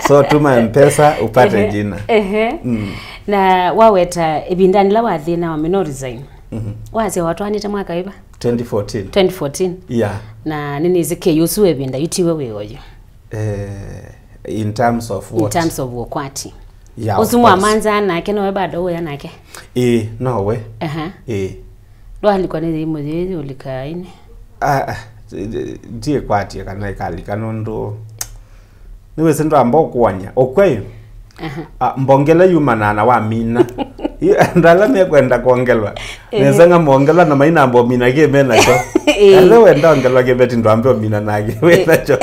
So tuma M-Pesa upate jina. Ehe. Mm. Na waweta ĩvindanĩ la wathĩna wa mino resign. Mhm. Wasya watwanĩte mwaka wĩva? Twenty fourteen. Twenty fourteen. Yeah. Na nĩnĩsĩ kei ũsu ĩvinda yu tiwe wĩ oyu. Eh, in terms of what? In terms of ũkwati. Yeah, of course. Ũsu mwamanzaa nake nowe bado ũya nake? Ĩĩ, nowe. Aha. Ĩĩ. Ndwalikwa nĩ thimũ yĩĩ yũlikaine? Ah, ah, ndiĩkwatie kana ĩkalika nũndũ nĩwĩsĩ ndwamba ũkũany'a ũkw'aĩ. Aha. Ah, mbongela yumanaa na wamina. Yu, andũ ala mekwenda kwongelwa. Eh. Nĩseng'a mongelwa na mainamba ũmina kĩ me nakyo. Eh. Ala wenda ongelwa kĩveti ndwambe ũmina nake wĩ nakyo.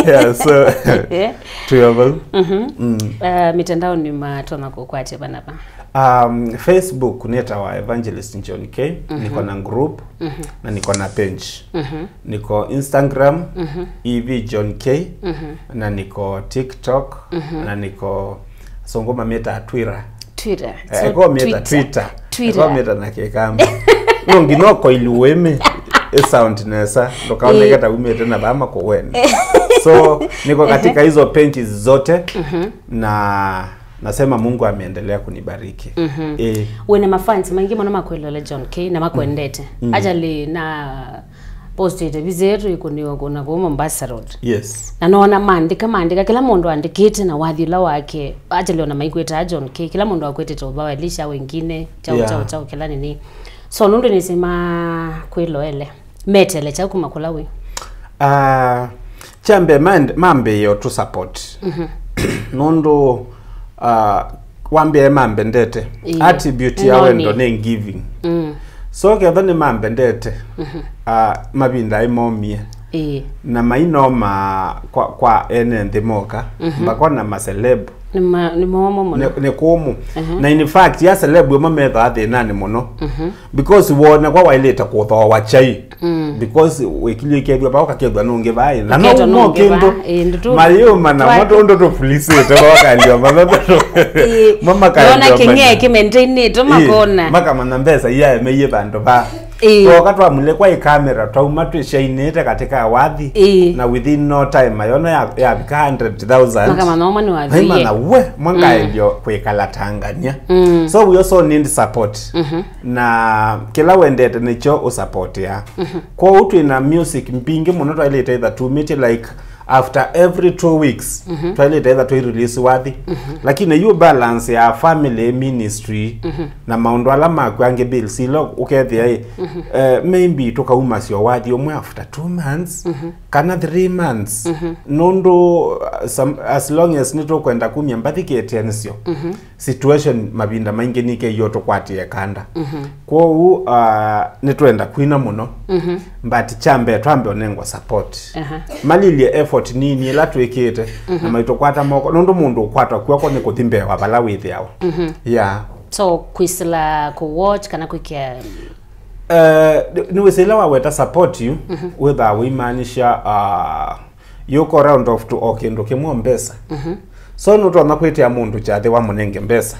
Yeah, so, eh, twĩ o vau. Mhm. Mm. Ah, mitandaoni matonya kũkwatya vana va? Um, Facebook nĩtawa Evangelist John K. Mhm. Niko na group, mhm, na niko na page. Mhm. Niko Instagram, mhm, E V John K, mhm, na niko TikTok, mhm, na niko, asũngũ mamĩtaa Twitter. Twitter. Eh, so eko mĩta Twitter. Twitter. Twitter. Eko mĩta na Kĩkamba. No nginya ũkoili ũĩmĩ, ĩ sound nesa, ndũkaoneke, eh, ta umĩte na vama kũwene. So, niko katika hizo pages zote, mhm, na nasema Mungu ameendelea kunibariki. Mhm. Eh. Wĩna mafans maingĩ mũno makwĩlola John K na makwendete. Mm. Actually, na postĩte visa yetu ĩkũnĩwa kũna kũu Mombasa Road. Yes. Na nona maandĩka, maandĩka, kĩla mũndũ andĩkĩte na wathi ũla wake, actually ona maikwĩtaa John K, kĩla mũndũ akwĩtĩte ũvao Elisha wengine, chao, yeah, chao, chao, kĩla nini. So nũndũ nĩsĩ makwĩloele, metele chao kuma kũla wĩ? Ah, kya mbee mambĩĩe ũtũ support. Mhm. Nũndũ, ah, wambĩae mambendete. Ĩĩ. Attribute ya wendo nĩ giving. Mm. So ketha nĩ mambendete, mhm, ah, mavinda aĩ momie. Ĩĩ. Na mainoma kwa, kwa ene nthĩ moka, mhm, mbakona maceleb. Nĩ ma- nĩ momo mũno. Nĩ, nĩ kũmũ. Mhm. Na in fact, ya celeb ĩmwe methaa thĩnanĩ mũno. Mhm. Because wonekwa wailĩte kũthooa chai. Mm. Because wĩkilyĩ kethwa vau kakethwa nũngĩ vai. Na no ũkethwa mo nũngĩ kĩndũ va, ĩĩ, ndũ tũ- mayũma na twa- mo tũndũ tũfulisĩte vau kandio mathatũ. Ĩĩ. Mo makandio. Nona kĩng'ee kĩmaintainĩtwe makona. Ĩĩ, makamanya mbesa iyaemeie vandũ va. Ĩĩ. Twoka twamulĩkwa ĩ kamera, twauma twĩsyainĩte katika wathi. Ĩĩ. Na within no time, mayona ya, yavika hundred thousand. Makamanya ũmwe nĩ wathie. Maimanya we, mwangaelio, mm, kwĩkala Tanganyika. Mm. So we also need support. Mhm. Na kĩla wendete nĩkyo ũsupportia. Mhm. Kwoou twĩ na music mbingĩ mũno twaĩlĩte either tumĩtye like, After every two weeks, twaĩlĩte etha twĩ release wathi. Lakini yu balance ya family ministry na maũndũ ala maku angĩ bills ila ũkethĩa ĩ, eh, maybe tũkaumasya wathi ũmwe after two months kana three months. Nũndũ, uh, some, as long as nĩtũkwenda kumya mbathi kĩtĩanĩsyo, situation mavinda maingĩ nĩkĩo tũkwatie kanda. Kwoou, uh, nĩtwenda kwina mũno, but kya mbee twambe ũnengwa support. Aha. Malilye effort nini ĩla twĩkĩte, na maitũkwata moko, nũndũ mũndũ ũkwatwa kw'oko nĩ kũthi mbee wa vala wĩthĩawa. Yeah. So, kwĩsĩla kũ watch kana kwĩkĩa Eh, nĩ, nĩwĩsĩ ĩla waweta support yu, wĩthaa wĩimaanisha, uh, yuko round off to o kĩndũ kĩmwe o mbesa. So nũtonya kwĩtĩa mũndũ kyathĩ wamũnenge mbesa.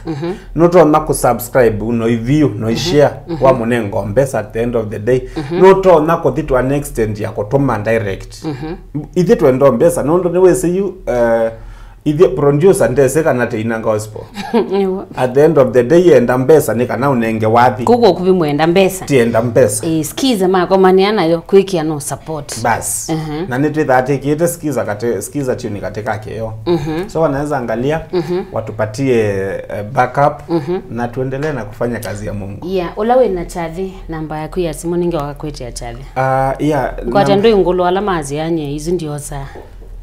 Nũtonya kũsubscribe no view no share wamũnenga o mbesa at the end of the day. Nũtonya kũthi to an extent ya kũtũma direct. Ithyĩ twenda o mbesa nũndũ nĩwĩsĩ yu, eh, ithyĩ producer ndesĩ kana tĩina gospel. Nĩw'o. At the end of the day, enda mbesa nĩ kana ũnenge wathi. Kũu kũvi mwenda mbesa. Tienda mbesa. Eh, Skiza makomanĩa nayo kwĩkĩa no support. Bas. Na nĩtwĩthaa tĩkĩte Skiza kate, Skiza tune katĩ ka kĩo. So wanaweza angalia, watupatie, eh, backup, na tuendelee na kufanya kazi ya Mungu. Yeah, ũla wĩna kyathĩ, namba yaku ya simũ nĩnge wakakwĩtĩa kyathĩ. Ah, yeah. Kwata nam- ndũ ĩngũlũ ala mazianye isu ndiosa.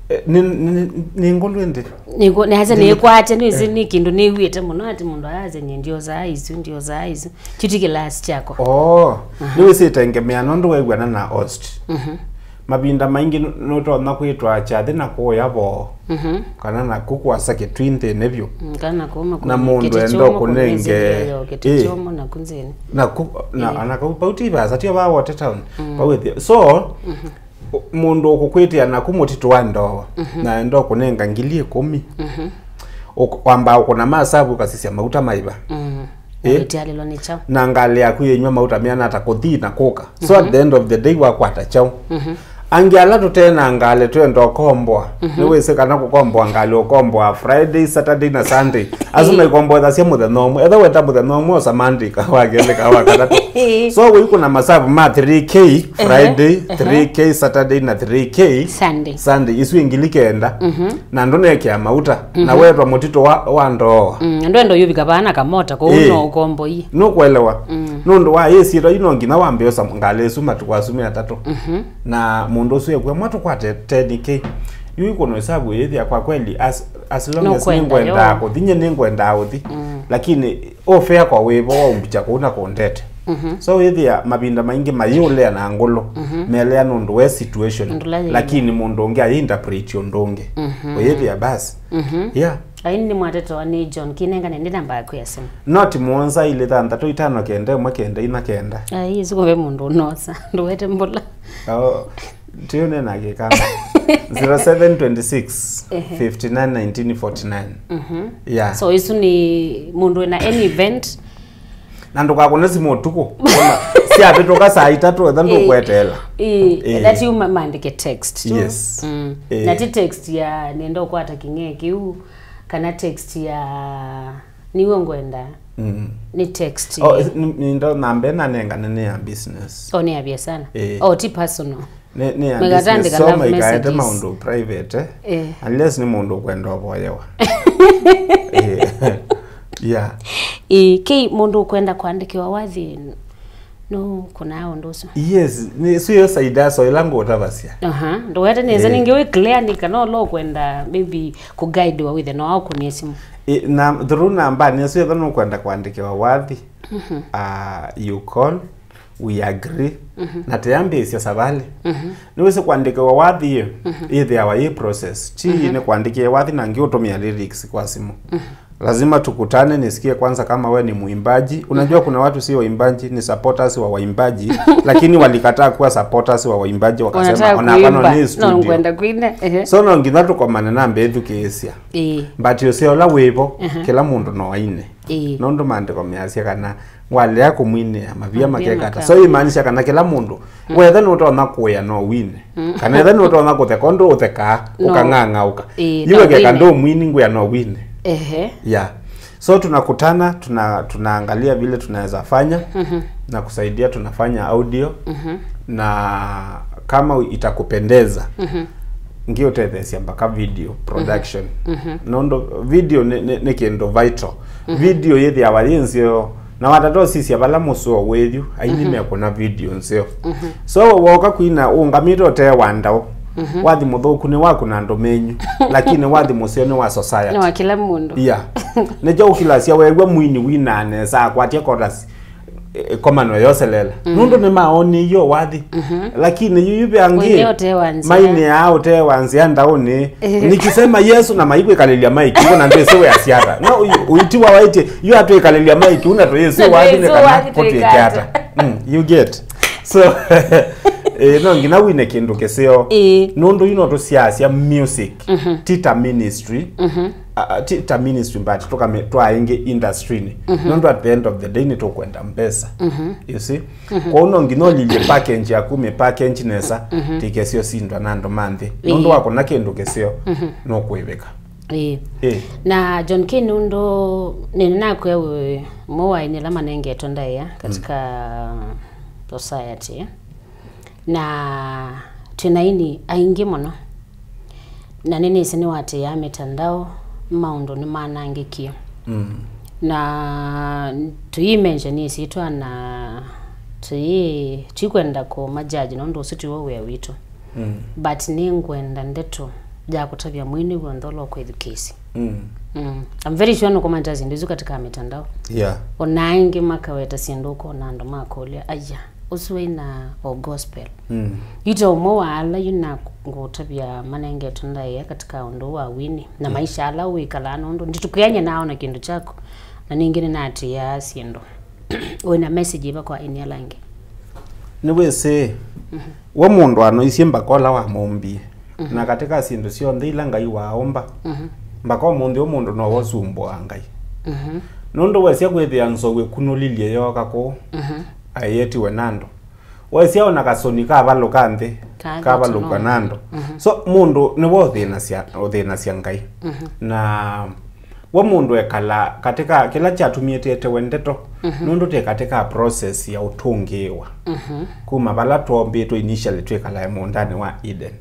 Eh, nĩ, nĩ, nĩ, nĩ ngũlũ ĩndĩ? Nĩkwate nĩwĩsĩ nĩ kĩndũ nĩw'ĩte mũno atĩ mũndũ ayasya nyie ndiosaa isu, ndiosaa isu. Kyu ti kĩlasi kyakwa. Oh, nĩwĩsĩ ĩtengemea nũndũ wew'ana na host. Mavinda maingĩ nũ- nũtonya kwĩtwa kyathĩ na kũya voo. Kana naku kwasa kĩtwinthĩnĩ vyũ. Mm, kana kuma na mũndũ enda kũnenge. Kĩtĩ kyomo naku nzĩnĩ. Naku, na, na kau pau ti vasa, tio va Water Town. Pau ĩthĩ. So, mũndũ ũkũkwĩtĩa naku mũtitũ wa ndoa, na enda ũkũnenga ngili ĩkũmi. Ũk- wambaa ũkũna masavu ũkasisya mauta maiva. Ĩ? Ũtialĩlwa nĩ kyaũ? Na ngalĩ yaku yĩnywa mauta meana ata kũthi na kũka? So at the end of the day wakwata kyaũ? Angĩ ala tũte na ngalĩ twenda ũkomboa. Nĩwĩsĩ kana kũkomboa ngalĩ ũkomboa Friday, Saturday na Sunday. Asu maikomboethasya mũthenya ũmwe. Etha wenda mũthenya ũmwe osa Monday, ka wa kelĩ, ka wa katatũ. So wĩikũna masavu ma three K Friday, three K Saturday na three K Sunday. Sunday. Isu ingili kenda. Na ndũnekĩa mauta. Na wetwa mũtitũ wa, wa ndooa. Mm, ndwenda ũyũvika vaa na kamota, kũu no ũkomboi. Nũkwelewa? Nũndũ wa ĩsyĩtwa yu no nginya wambe ũsa ngalĩ ĩsu matukũ asu me atatũ. Na mũndũ ũsu ekwĩa mwa tũkwate ten K. Yu ĩkũno ĩsavu ĩthĩa kwa kweli, as, as long as nĩngwendaa kũthi, nyie nĩngwendaa ũthi. Lakini ũfea kwa wĩvo waumbikya kũu na kũndete. So wĩthĩa mavinda maingĩ mayĩũlea na ngũlũ, melea nũndũ we situation. Lakini mũndũ ũngĩ ayĩinterpret ũndũ ũngĩ. Ũyĩthĩa basi. Yeah. Aini nĩ mwatetoa nĩ John, kinengane ndi namba yaku ya simu. Noti mũonza ilĩ thanthatũ itano kenda ĩmwe kenda ina kenda. Ai, ĩsu kũve mũndũ ũnosa, ndũwete mbũla. Oh, tiyo nena gĩkamba. Zero seven twenty six, fifty nine, nineteen forty nine. Yeah. So isu nĩ mũndũ wĩna any event. Na ndũkakũne simũ ũtukũ. Syavĩtũka saa itatũ etha ndũkweteela. Ĩĩ, that you ma- maandĩke text tu. Yes. Na ti text ya nenda ũkwata kĩng'ee kĩu, kana text ya niwe ngwenda. Nĩ text. Oh, nĩ- nĩ ndo namba ĩna nengane nĩ ya business. Oh, nĩ ya biashara. Oh, ti personal. Nĩ- nĩ ya business, so maikaete maũndũ private, eh. Unless nĩ mũndũ ũkwenda ũvoyewa. Eh, yeah. Ĩ, kei mũndũ ũkwenda kwandĩkĩwa wathi, no, kuna ũndũ ũsu? Yes, nĩ sio saidaso ĩla ngũtavasya. Aha, ndũwete nĩnza ningĩ wĩ clear nĩ kana ũla ũkwenda maybe kũguidewa wĩthe no aũkũnie simũ. Ĩ, na through namba nĩ sio etha nũkwenda kwandĩkĩwa wathi. Ah, you call, we agree, na teyambĩĩsya savalĩ. Nĩwĩsĩ kwandĩkĩwa wathi ĩ, ĩthĩawa yĩ process. Ti nĩ kwandĩkĩe wathi na ngĩ ũtũmĩa lyrics kwa simũ. Lazima tukutane nisikie kwanza kama we ni mwimbaji. Unajua kuna watu si waimbaji, ni supporters wa waimbaji, lakini walikataa kuwa supporters wa waimbaji, wakasema, "Ona hapa no ni studio." So no nginya tũkomane na mbĩthukĩĩsya. But ũseo ũla wĩvo, kĩla mũndũ no aine. Nũndũ maandĩko measya kana ngwalea kũmwinĩa mavia makekata. So imaanisha kana kĩla mũndũ wethe nũtonya kũĩa no wine. Kana ethe nũtonya kũtheka ũndũ ũthekaa, ũkang'ang'aũka. Yu wekeka ndũmwini ngwĩa no wine. Yeah. So tunakutana, tuna- tunaangalia vile tunaweza fanya na kusaidia, tunafanya audio. Na kama itakupendeza, ngĩũtetheesya mbaka video production. Nũndũ video nĩ, nĩ, nĩ kĩndũ vital. Video yĩthĩawa yĩ nzeo, na watata ũsisya vala mũseo wĩyu, aini mekũna video nzeo. So woka kwina ũngamĩte ũtee wa ndaũ, wathi mũthũku nĩ waku na andũ menyu, lakini wathi mũseo nĩ wa society. Nĩ wa kĩla mũndũ. Yeah. Nĩkyo ũkilasya weew'a mwini wina nesa akwatya chorus, ĩkomano yoselela. Nũndũ nĩmaonĩie wathi. Lakini yuyu ve angĩ, Wĩnĩ ũtee wa nzĩa. Mainĩaa ũtee wa nzĩa ndaũnĩ. Nikisema Yesu na maikwĩkalĩlya maiki, na ndwĩsĩ weasya ata. No, uyu, uitiwa waĩtye, yu atwĩkalĩlya maiki, una tũyĩsĩ Na wathi nĩ tũyĩsĩ kana wathi kũtwĩke twĩka ata. Mm, you get. So, eh, no nginya wine kĩndũ kĩseo. Ĩĩ. Nũndũ yu no tũsiasya music, tita ministry. Uh, ti ta ministry, but tũkame twaingi industry-inĩ. Nũndũ at the end of the day nĩtũkwenda mbesa. You see? Kwoou no nginya ũlilye package yaku, mĩ package nesa, tikesio sindwa na andũ ma nthĩ. Nũndũ Ĩĩ. wakũna kĩndũ kĩseo, nũkwĩvĩka. Ĩĩ. Ĩĩ. Na John K, nũndũ nĩnakwĩa wĩ mwe wa aini ala manengetwe ndaĩa katika society. Na twĩ na aini aingĩ mũno. Na nĩnĩsĩ nĩwatĩĩaa mĩtandao, maũndũ nĩmanangĩkie. Na tũimenshoni ĩsyĩtwa na tũi-, tũikwenda kũmajaji nũndũ ũsu tiw'o wĩa witũ. But nĩngwenda ndeto ya kũtavya mwĩnĩ w'onthe ũla ũkwĩthukĩĩsya. Mm. I'm very sure nũkũmanyĩta syĩndũ isu katika mitandao. Yeah. Ona angĩ makaweta syĩndũ ũkona andũ makũlya, aya, ũsu waina o gospel. Yu ta ũmwe wa ala yu na ngũtavya manengetwe ndaĩa katika ũndũ wa wini na maisha ala wĩkalaa nũndũ nditũkĩany'a naona kĩndũ kyaku na ningĩ nĩnatĩĩaa syĩndũ. Wĩna message ĩva kwa aini ala angĩ? Nĩwĩsĩ, we mũndũ anoisye mbaka ũla wamũmbie. Na katika syĩndũ syonthe ila Ngai waaũmba, mbaka ũmũnthĩ ũũ mũndũ no wosumbũaa Ngai. Nũndũ wesya kwĩthĩa nzou ĩkunũlilye yooka kũũ, aietiwe na andũ. Wesya ona kasũni kavalũka nthĩ, Ka- kavalũkwa na andũ. So mũndũ nĩwe ũthĩnasya, ũthĩnasya Ngai. Na we mũndũ ekala katika kĩla kyatumie tĩetewe ndeto, nũndũ twĩ katika process ya ũtũngĩĩwa. Kuma vala twombĩtwe initially twĩkalae mũũndanĩ wa Eden.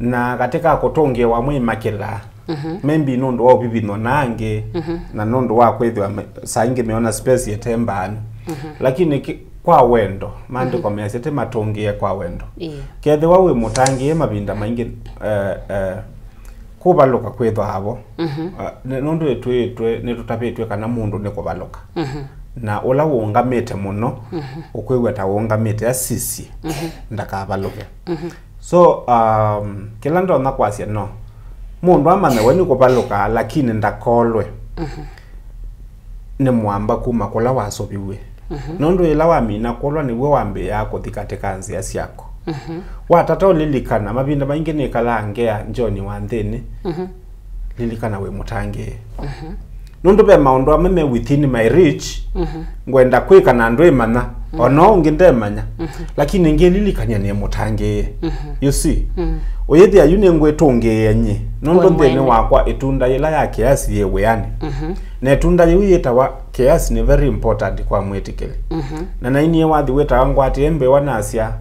Na katika kũtũngĩĩwa mwĩmakĩlaa, maybe nũndũ wa ũvivinywa na angĩ, na nũndũ wa kwĩthĩwa me- saa ingĩ meona space ĩte mbaanu. Lakini ki- kwa wendo, maandĩko measya tĩ matũngĩĩe kwa wendo. Ĩĩ. Kethĩwa wĩ mũtangĩĩe mavinda maingĩ, eh, eh, kũvalũka kwĩthwaa vo. Ah, nĩ- nũndũ ĩtwĩĩtwe, nĩtũtavĩtw'e kana mũndũ nĩ kũvalũka. Na ũla ũũngamĩte mũno, ũkwĩw'a ta ũũngamĩte asisye, ndakavalũke. So, um, kĩla ndonya kwasya no, mũndũ amanya we nĩ kũvalũka, lakini ndakolwe nĩ mũamba kuma kũla wasoviw'e. Nũndũ yĩla wamina kũlwa nĩw'o wambĩĩaa kũthi katika nzĩa syaku. Watata ũlilikana, mavinda maingĩ nĩkalaa ngea John wa nthĩnĩ, lilikana wĩ mũtangĩĩe. Nũndũ ve maũndũ amwe me within my reach, ngwenda kwĩka na ndwĩmanya, ona ũngĩ ndemanya, lakini ngĩlilikany'a nĩ mũtangĩĩe. You see? Ũyĩthĩa yu nĩngwĩtũngĩĩa nyie, nũndũ We nthĩnĩ mwene. wakwa ĩtunda yĩla ya kĩasi yĩ wĩanĩ. Na ĩtunda yĩu yĩtawa kĩasi nĩ very important kwa mwĩtĩkĩli. Na nainie wathi wĩtawa ngwatĩe mbĩwa nasya,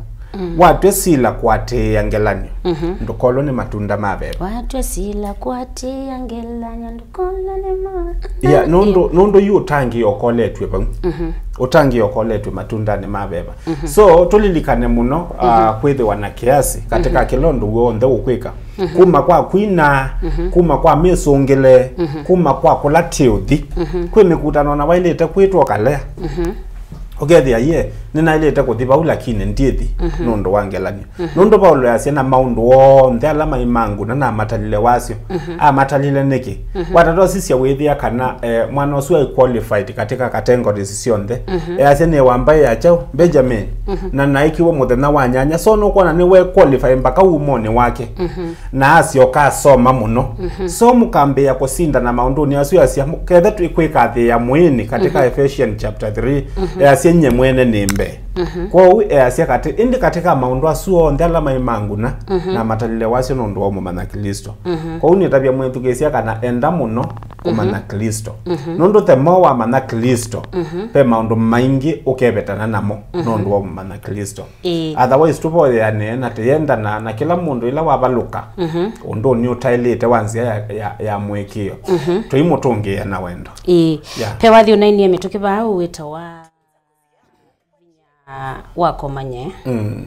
watw'e sila kũatĩĩa ngelany'o, ndũkolwe nĩ matunda ma veva. Watw'e sila kũatĩĩa ngelany'o, ndũkolwe nĩ ma- Yeah, nũndũ, nũndũ yu ũtangĩĩe ũkoletw'e vau. Ũtangĩĩe ũkoletw'e matundanĩ ma veva. So tũlilikane mũno, ah, kwĩthĩwa na kĩasi katika kĩla ũndũ w'onthe ũkwĩka. Kuma kwa kwina, kuma kwa mĩsũngĩle, kuma kwa kũla tĩũthi. Kwĩ mĩkutano na wailĩte kwĩtwa ũkalea. Ũkethĩa ye, nĩnaĩlĩte kũthi vau lakini ndyĩthi nũndũ wa ngelany'o. Nũndũ Vaulo easya na maũndũ onthe ala maĩ ma nguna namatalile wasyo. Amatalile nĩkĩ? Watata ũsisya wĩthĩa kana, eh, mwana ũsu aĩ qualified katika categories syonthe. Easya nĩ wa mbaĩ ya kyaũ? Benjamin. Na naĩkiwe mũthenya wa nyanya. So nũkwona nĩwe qualify mbaka umonĩ wake. Na asyoka asoma mũno. So mũkambĩĩa kũsindana maũndũnĩ asu, easya, kethe twĩkwĩkathĩĩa mwĩĩnĩ katika Ephesians chapter three, easya, nyie mwene nĩ mbee. Mhm. Kwoou easya katĩ, ĩndĩ katĩ ka maũndũ asu onthe ala maĩ ma nguna, mhm, namatalile wasyo nũndũ wa ũmũmanya Klĩsto. Mhm. Kwoou nĩtavya mwĩthukĩĩsya kana enda mũno kũmanya, mhm, Klĩsto. Mhm. Nũndũ the more wamanya Klĩsto, mhm, ve maũndũ maingĩ ũkevetana namo, mhm, nũndũ wa ũmũmanya Klĩsto. Ĩĩ. Otherwise, tũvoyeanĩe na tũyendana na kĩla mũndũ ĩla wavalũka, mhm, ũndũnĩ ũtaĩlĩte wa nzĩa ya, ya, ya mũĩkĩĩo. Mhm. Tũimũtũngĩĩa na wendo. Ĩĩ. Yeah. Ve wathi ũnainie mĩtũkĩ vaa ũwĩtawa Vinya wa Kũmanya. Mm.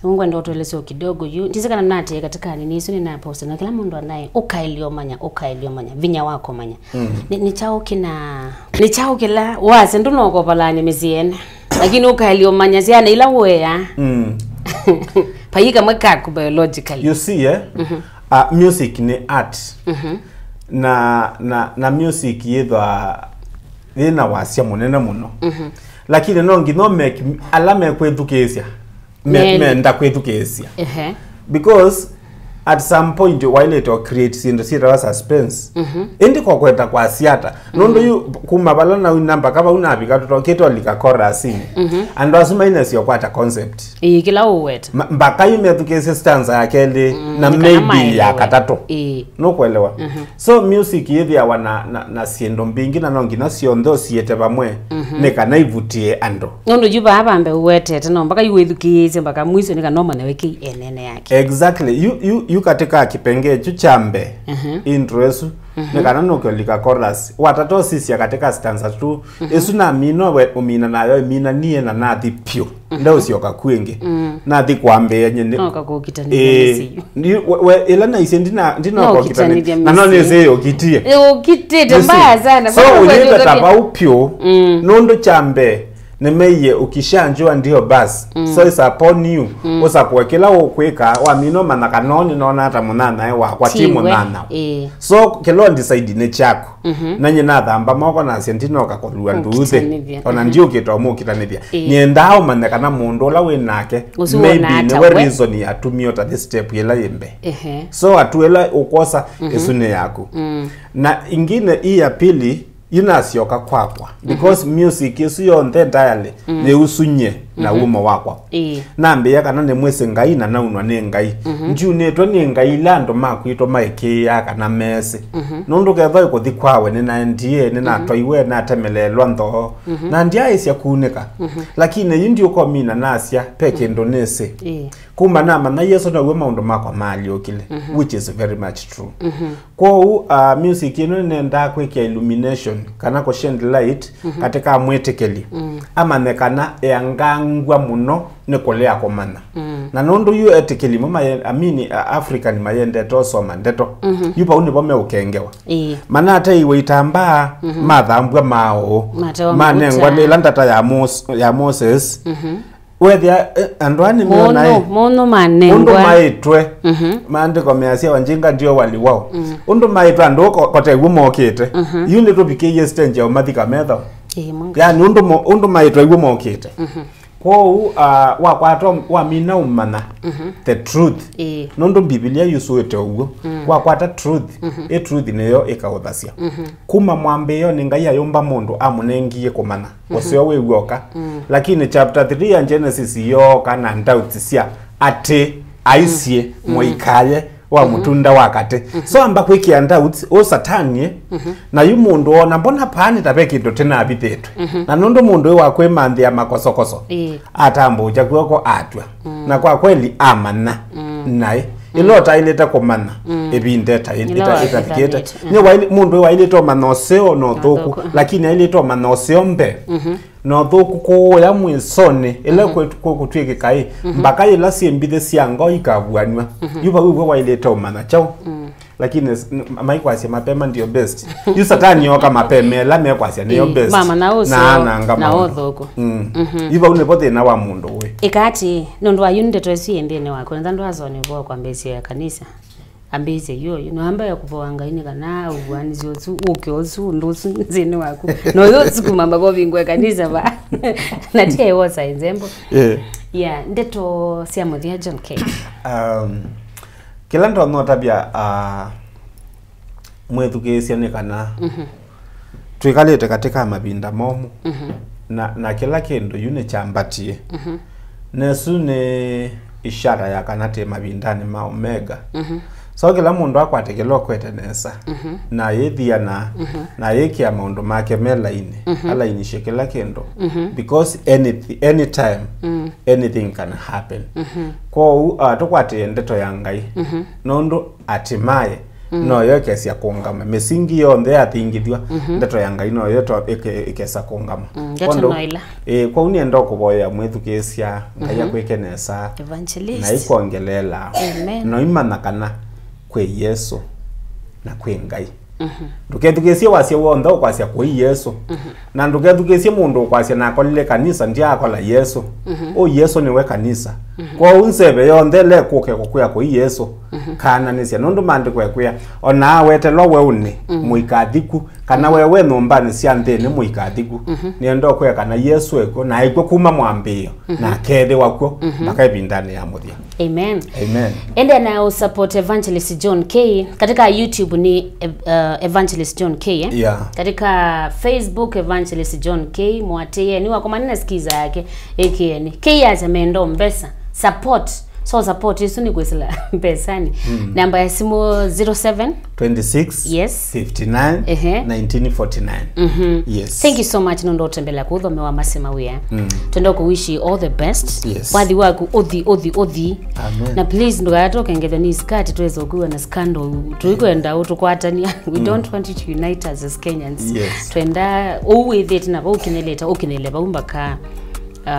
Ngwenda ũtũelesye kidogo yu. Ndisi kana mnatĩe katika nini isu nĩnaposta na kĩla mũndũ anaĩ, ũkaĩlyo manya, ũkaĩlyo manya, vinya wa kũmanya. Mm. Nĩ, nĩ kyaũ kĩna, nĩ kyaũ kĩla wasya ndũnokovalany'a mĩsyĩ ene? Lakini ũkaĩlyo manya syana ila ũea. Mm. Vai kamwe kaku biologically. You see, eh? Mhm. Uh, music nĩ art. Mhm. Na, na, na music yĩthwa yĩna wasya mũnene mũno. Mhm. Lakini no nginya ũmake ala mekwĩthukĩĩsya, me-, menda kwĩthukĩĩsya. Ehe. Because at some point wailĩte o create syĩndũ syĩtawa suspense. Mhm. Ĩndĩ kokweta kwasya ata? Nũndũ, mhm, yu kuma vala nauna mpaka vau navika tũtokĩte olika chorusinĩ. Mhm. Andũ asu mainesya kwata concept. Ĩĩ, kĩla ũweta. Ma-, mpaka yu methukĩĩsye stanza ya kelĩ, mm, na maybe ya katatũ. Ĩĩ. Nũkũelewa? Mhm. So music yĩthĩawa na, na, na syĩndũ mbingĩ na no nginya syonthe ũsiĩte vamwe, mhm, nĩ kana ivutie andũ. Nũndũ yu vaa vambe ũwetete no mpaka yu wĩthukĩĩsye mpaka mwiso nĩ kana ũmanye we kĩĩ enene yake. Exactly. Yu, yu, yu katika kipengee kyu kya mbee, mhm, intro ĩsu, mhm, nĩ kana nũke ũlika chorus. Watata ũsisya katika stanza tu, mhm, ĩsu namina we ũmina nayo ĩminanie na nathi pyũ. Ndeũsyoka ku ĩngĩ. Mm. Nathi kwambĩĩa nyie nĩ- Noka kũkitanĩthya, ĩĩ, mĩsyĩ. Ndi-, we, we, ĩla naisye ndina-, ndinoka ũkitanĩthya. Na no mĩsyĩ. Nĩsĩ ũkitie. Ĩ, ũkitĩte mbaya sana. So, ũyĩveta vau pyũ, mm, nũndũ kya mbee, nĩmeie ukishanjua ndio basi. Mm. So it's upon you. Mm. Ũsakũe kĩla ũkwĩka, wamina ũmanya kana nĩnona ata mũnyanyae wakwa, ti mũnyanya. Ĩĩ. So, kĩla ũ decide nĩ kyaku. Mhm. Na nyie nathamba moko nasya ndinoka kũlua nduuthĩ. Kũkitanĩthya. Ona, mhm, ndiũkĩte ũmũkitanĩthya. Ĩĩ. Nyendaa ũmanye kana mũndũ ũla wĩ nake, ũsu maybe wona ata nĩwe we reason yatumie ũtathi step ĩla yĩ mbee. Ehe. So atu ĩla ũkwosa, mhm, ĩsu nĩ yaku. Mm. Na ingine ii ya pili, yu nasyoka kwakwa. Mhm. Because music ĩsu yonthe entirely, mm, yĩusu nyie na, mhm, wumo wakwa. Ĩĩ. Nambĩĩa kana nĩmwĩsĩ Ngai na naunwa nĩ Ngai. Mhm. Ndiunĩtwe nĩ ngai ila andũ makwitũ maĩkĩĩaa kana mesĩ. Mhm. Nũndũ kethwa ĩkũthi kwawe nĩnaendie, nĩnatwaiwe, mhm, natemeleelwa nthoo, mhm, na ndyaaĩsya kunĩka. Mhm. Lakini yu ndiũkomina nasya, ve kĩndũ nĩsĩ. Ĩĩ. Kuma namanya Yesũ naw'o maũndũ makwa maalyũkile, mhm, which is very much true. Mhm. Kwoou, uh, music ĩno nĩnendaa kwĩkĩa illumination kana kũ shed light, mhm, katika mwĩtĩkĩli. Mm. Amanye kana eangangw'a mũno nĩ kũlea kũmanya. Mm. Na nũndũ yu etĩkĩli mo maye-, amini, a-, African mayendete ũsoma ndeto. Mhm. Yu vau nĩvo meũkengewa. Ĩĩ. Manateiwe itambaa, mhm, mathambw'a maũũ. Matewa manengwa mavuta. Nĩ ĩla ndata ya Mos-, ya Moses. Mhm. Wethĩa, eh, andũ aa nĩmeona, mũno, eh, mũno manengwa. Ũndũ maĩtwe, mhm, maandĩko measya wajinga ndio waliwao. Mm. Ũndũ maĩtwe andũ ko-, kotew'o mokĩte. Mhm. Yu nĩtũvikĩie stage ya ũmathika metho. Ĩĩ, Mungu. Yani, ũndũ mo-, ũndũ maĩtwe iw'o mokĩte. Mhm. Kwoou, ah, wakwata, wamina ũmanya, mhm, the truth. Ĩĩ. Nũndũ Mbivilia yusũĩte ũw'o. Mm. Wakwata truth, mhm, ĩ truth nĩyo ĩkaũthasya. Mhm. Kuma mwambĩĩonĩ Ngai ayũmba mũndũ amũnengie kũmanya. Mhm. Ũseo wĩ w'oka. Mm. Lakini chapter three ya Genesis yooka na doubts sya atĩ aisye, mm, mũikaye wa, mhm, mũtunda wa katĩ. Mhm. So amba kwĩkĩa doubts, ũ Satani, mhm, na yu mũndũ ona mbona paani ta ve kĩndũ tĩnavithĩtwe. Mhm. Na nũndũ mũndũ wĩ wa kwĩmanthĩa makosokoso, ĩĩ, atambũũkya kw'oko atw'a. Mm. Na kwa kweli amanya. Mm. Naĩ. Mm. Ĩla ũtaĩlĩte kũmanya, mm, ĩvinda ĩta-, ĩla ĩta-, ĩtavikĩte. Mm. Nĩ waĩlĩ-, mũndũ waĩlĩte ũmanya ũseo na ũthũku, ũthũku, mhm, lakini aĩlĩte ũmanya ũseo mbee. Mhm. Na ũthũku kũũya mwĩsonĩ, ĩla, mhm, kwĩ-, kũkũtw'ĩkĩka ĩ, mhm, mbaka yĩla syĩmbithĩ sya ngoo ikavuanw'a. Mhm. Yu vau w'o waĩlĩte ũmanya kyaũ? Mm. Lakini s-, n-, maikwasya mapema ndio best. Yu Satani oka mapema ĩla mekwasya nĩyo, ĩĩ, best. Mama, na ũseo, na ananga na maũndũ. Ũthũku. Mm. Mhm. Yu vau nĩvo thĩna wa mũndũ wĩ. Ĩka atĩ, nũndũ wa yu ndeto ĩsu yĩ nthĩnĩ waku, na ndwasoni ũvoo kwambĩĩsya ya kanisa. Ambĩĩsye yu, yu, no ambe kũvoa Ngai nĩ kana ũvuanĩsye ũsu, ũke ũsu, ũndũ ũsu nthĩnĩ waku. No yo ũsu kuma mbaka ũvingũe kanisa va. Na ti aiwosa nzembo. Yeah. Yeah, ndeto sya mũthya, John K. Um, Kĩla ndonya ũtavya, ah, mwĩthukĩĩsya nĩ kana, mhm, twĩkalĩte katĩ ka mavinda momũ. Mhm. Na, na kĩla kĩndũ yu nĩkyambatie. Mhm. Na ĩsu nĩ ishara ya kana twĩ mavindanĩ ma Omega. Mhm. So kĩla mũndũ akwate kĩla ũkwete nesa, mhm, na yĩthiana, mhm, na yĩkĩa maũndũ make me lainĩ, mhm, alainisye kĩla kĩndũ. Mhm. Because anything, anytime, mm, anything can happen. Mhm. Kwoou, ah, tũkwatĩe ndeto ya Ngai. Mhm. Nũndũ hatimaye, mm, noyo ĩkesya kũngama. Mĩsingi yonthe yathingithw'a, mhm, ndeto ya Ngai noyo to-, ĩke-, ĩkesa kũngama. Mm, ndeto kwoou no ĩla. Ĩĩ, kwoou nĩenda kũvoya mwĩthukĩĩsya Ngai, mhm, akwĩke nesa, evangelist, na ikwongeleela. Amen. No imanya kana kwĩ Yesũ na kwĩ Ngai. Mhm. Ndũkethukĩĩsye wasya w'onthe ũkwasya kũi Yesũ. Mhm. Na ndũkethukĩĩsye mũndũ ũkwasya nakolile kanisa, ndyaakola Yesũ. Mhm. Ũũ Yesũ nĩwe kanisa. Mhm. Kwoou nzeve yonthe ĩla ĩkũke kũkwĩa kũi Yesũ, mhm, kaananĩsya, nũndũ maandĩko ĩkwĩa, o na awetelwa weũnĩ, mhm, mũikathikũ, kana, mhm, we wĩ nyũmbanĩ sya nthĩnĩ mũikathikũ. Mhm. Nĩenda ũkwĩa kana Yesũ ekw'o, na ekw'o kuma mwambĩĩo, mhm, na akeethĩwa kw'o, mhm, mpaka ĩvindanĩ ya mũthya. Amen. Amen. Ende na usupport Evangelist John K. Katika YouTube ni, uh, Evangelist John K, eh? Yeah. Katika Facebook, Evangelist John K, mwatĩeni, wakomana na skiza yake, ĩkĩeni. K acha mendo mbesa. Support. So support, ĩsu nĩ kwĩsĩla mbesani. Mm. Namba ya simu zero seven. Twenty-six, yes, fifty-nine, ehe, nineteen forty-nine. Mhm. Yes. Thank you so much, nũndũ ũtembelea kũthome wa Masema Wĩa. Mm. Twenda kũwish you all the best. Yes. Wathi waku ũthi, ũthi, ũthi. Amen. Na please, ndũkatoke ngetho nĩ skirt, tweza ũkuwa na scandal. Tũikwenda ũtũkwatania. We, mm, don't want you to unite us as Kenyans. Yes. Twenda ũu wĩthĩte na vau ũkinyĩlĩte, ũkinyĩle vau mpaka, uh,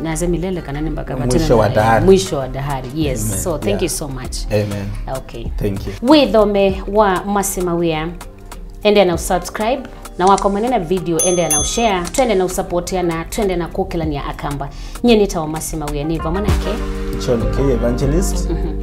naze milele kana nĩ mpaka mwisho wa dahari. Mwisho wa dahari, yes. Amen. So, thank, yeah, you so much. Amen. Okay. Thank you. Wĩthome wa Masema Wĩa. Endea na usubscribe, na wakomene na video, endea na ushare, twende na usupportia na twende na kũkĩlania Akamba. Nyie nĩtawa Masema Wĩa, nĩ vamwe nake John K Evangelist. Mhm.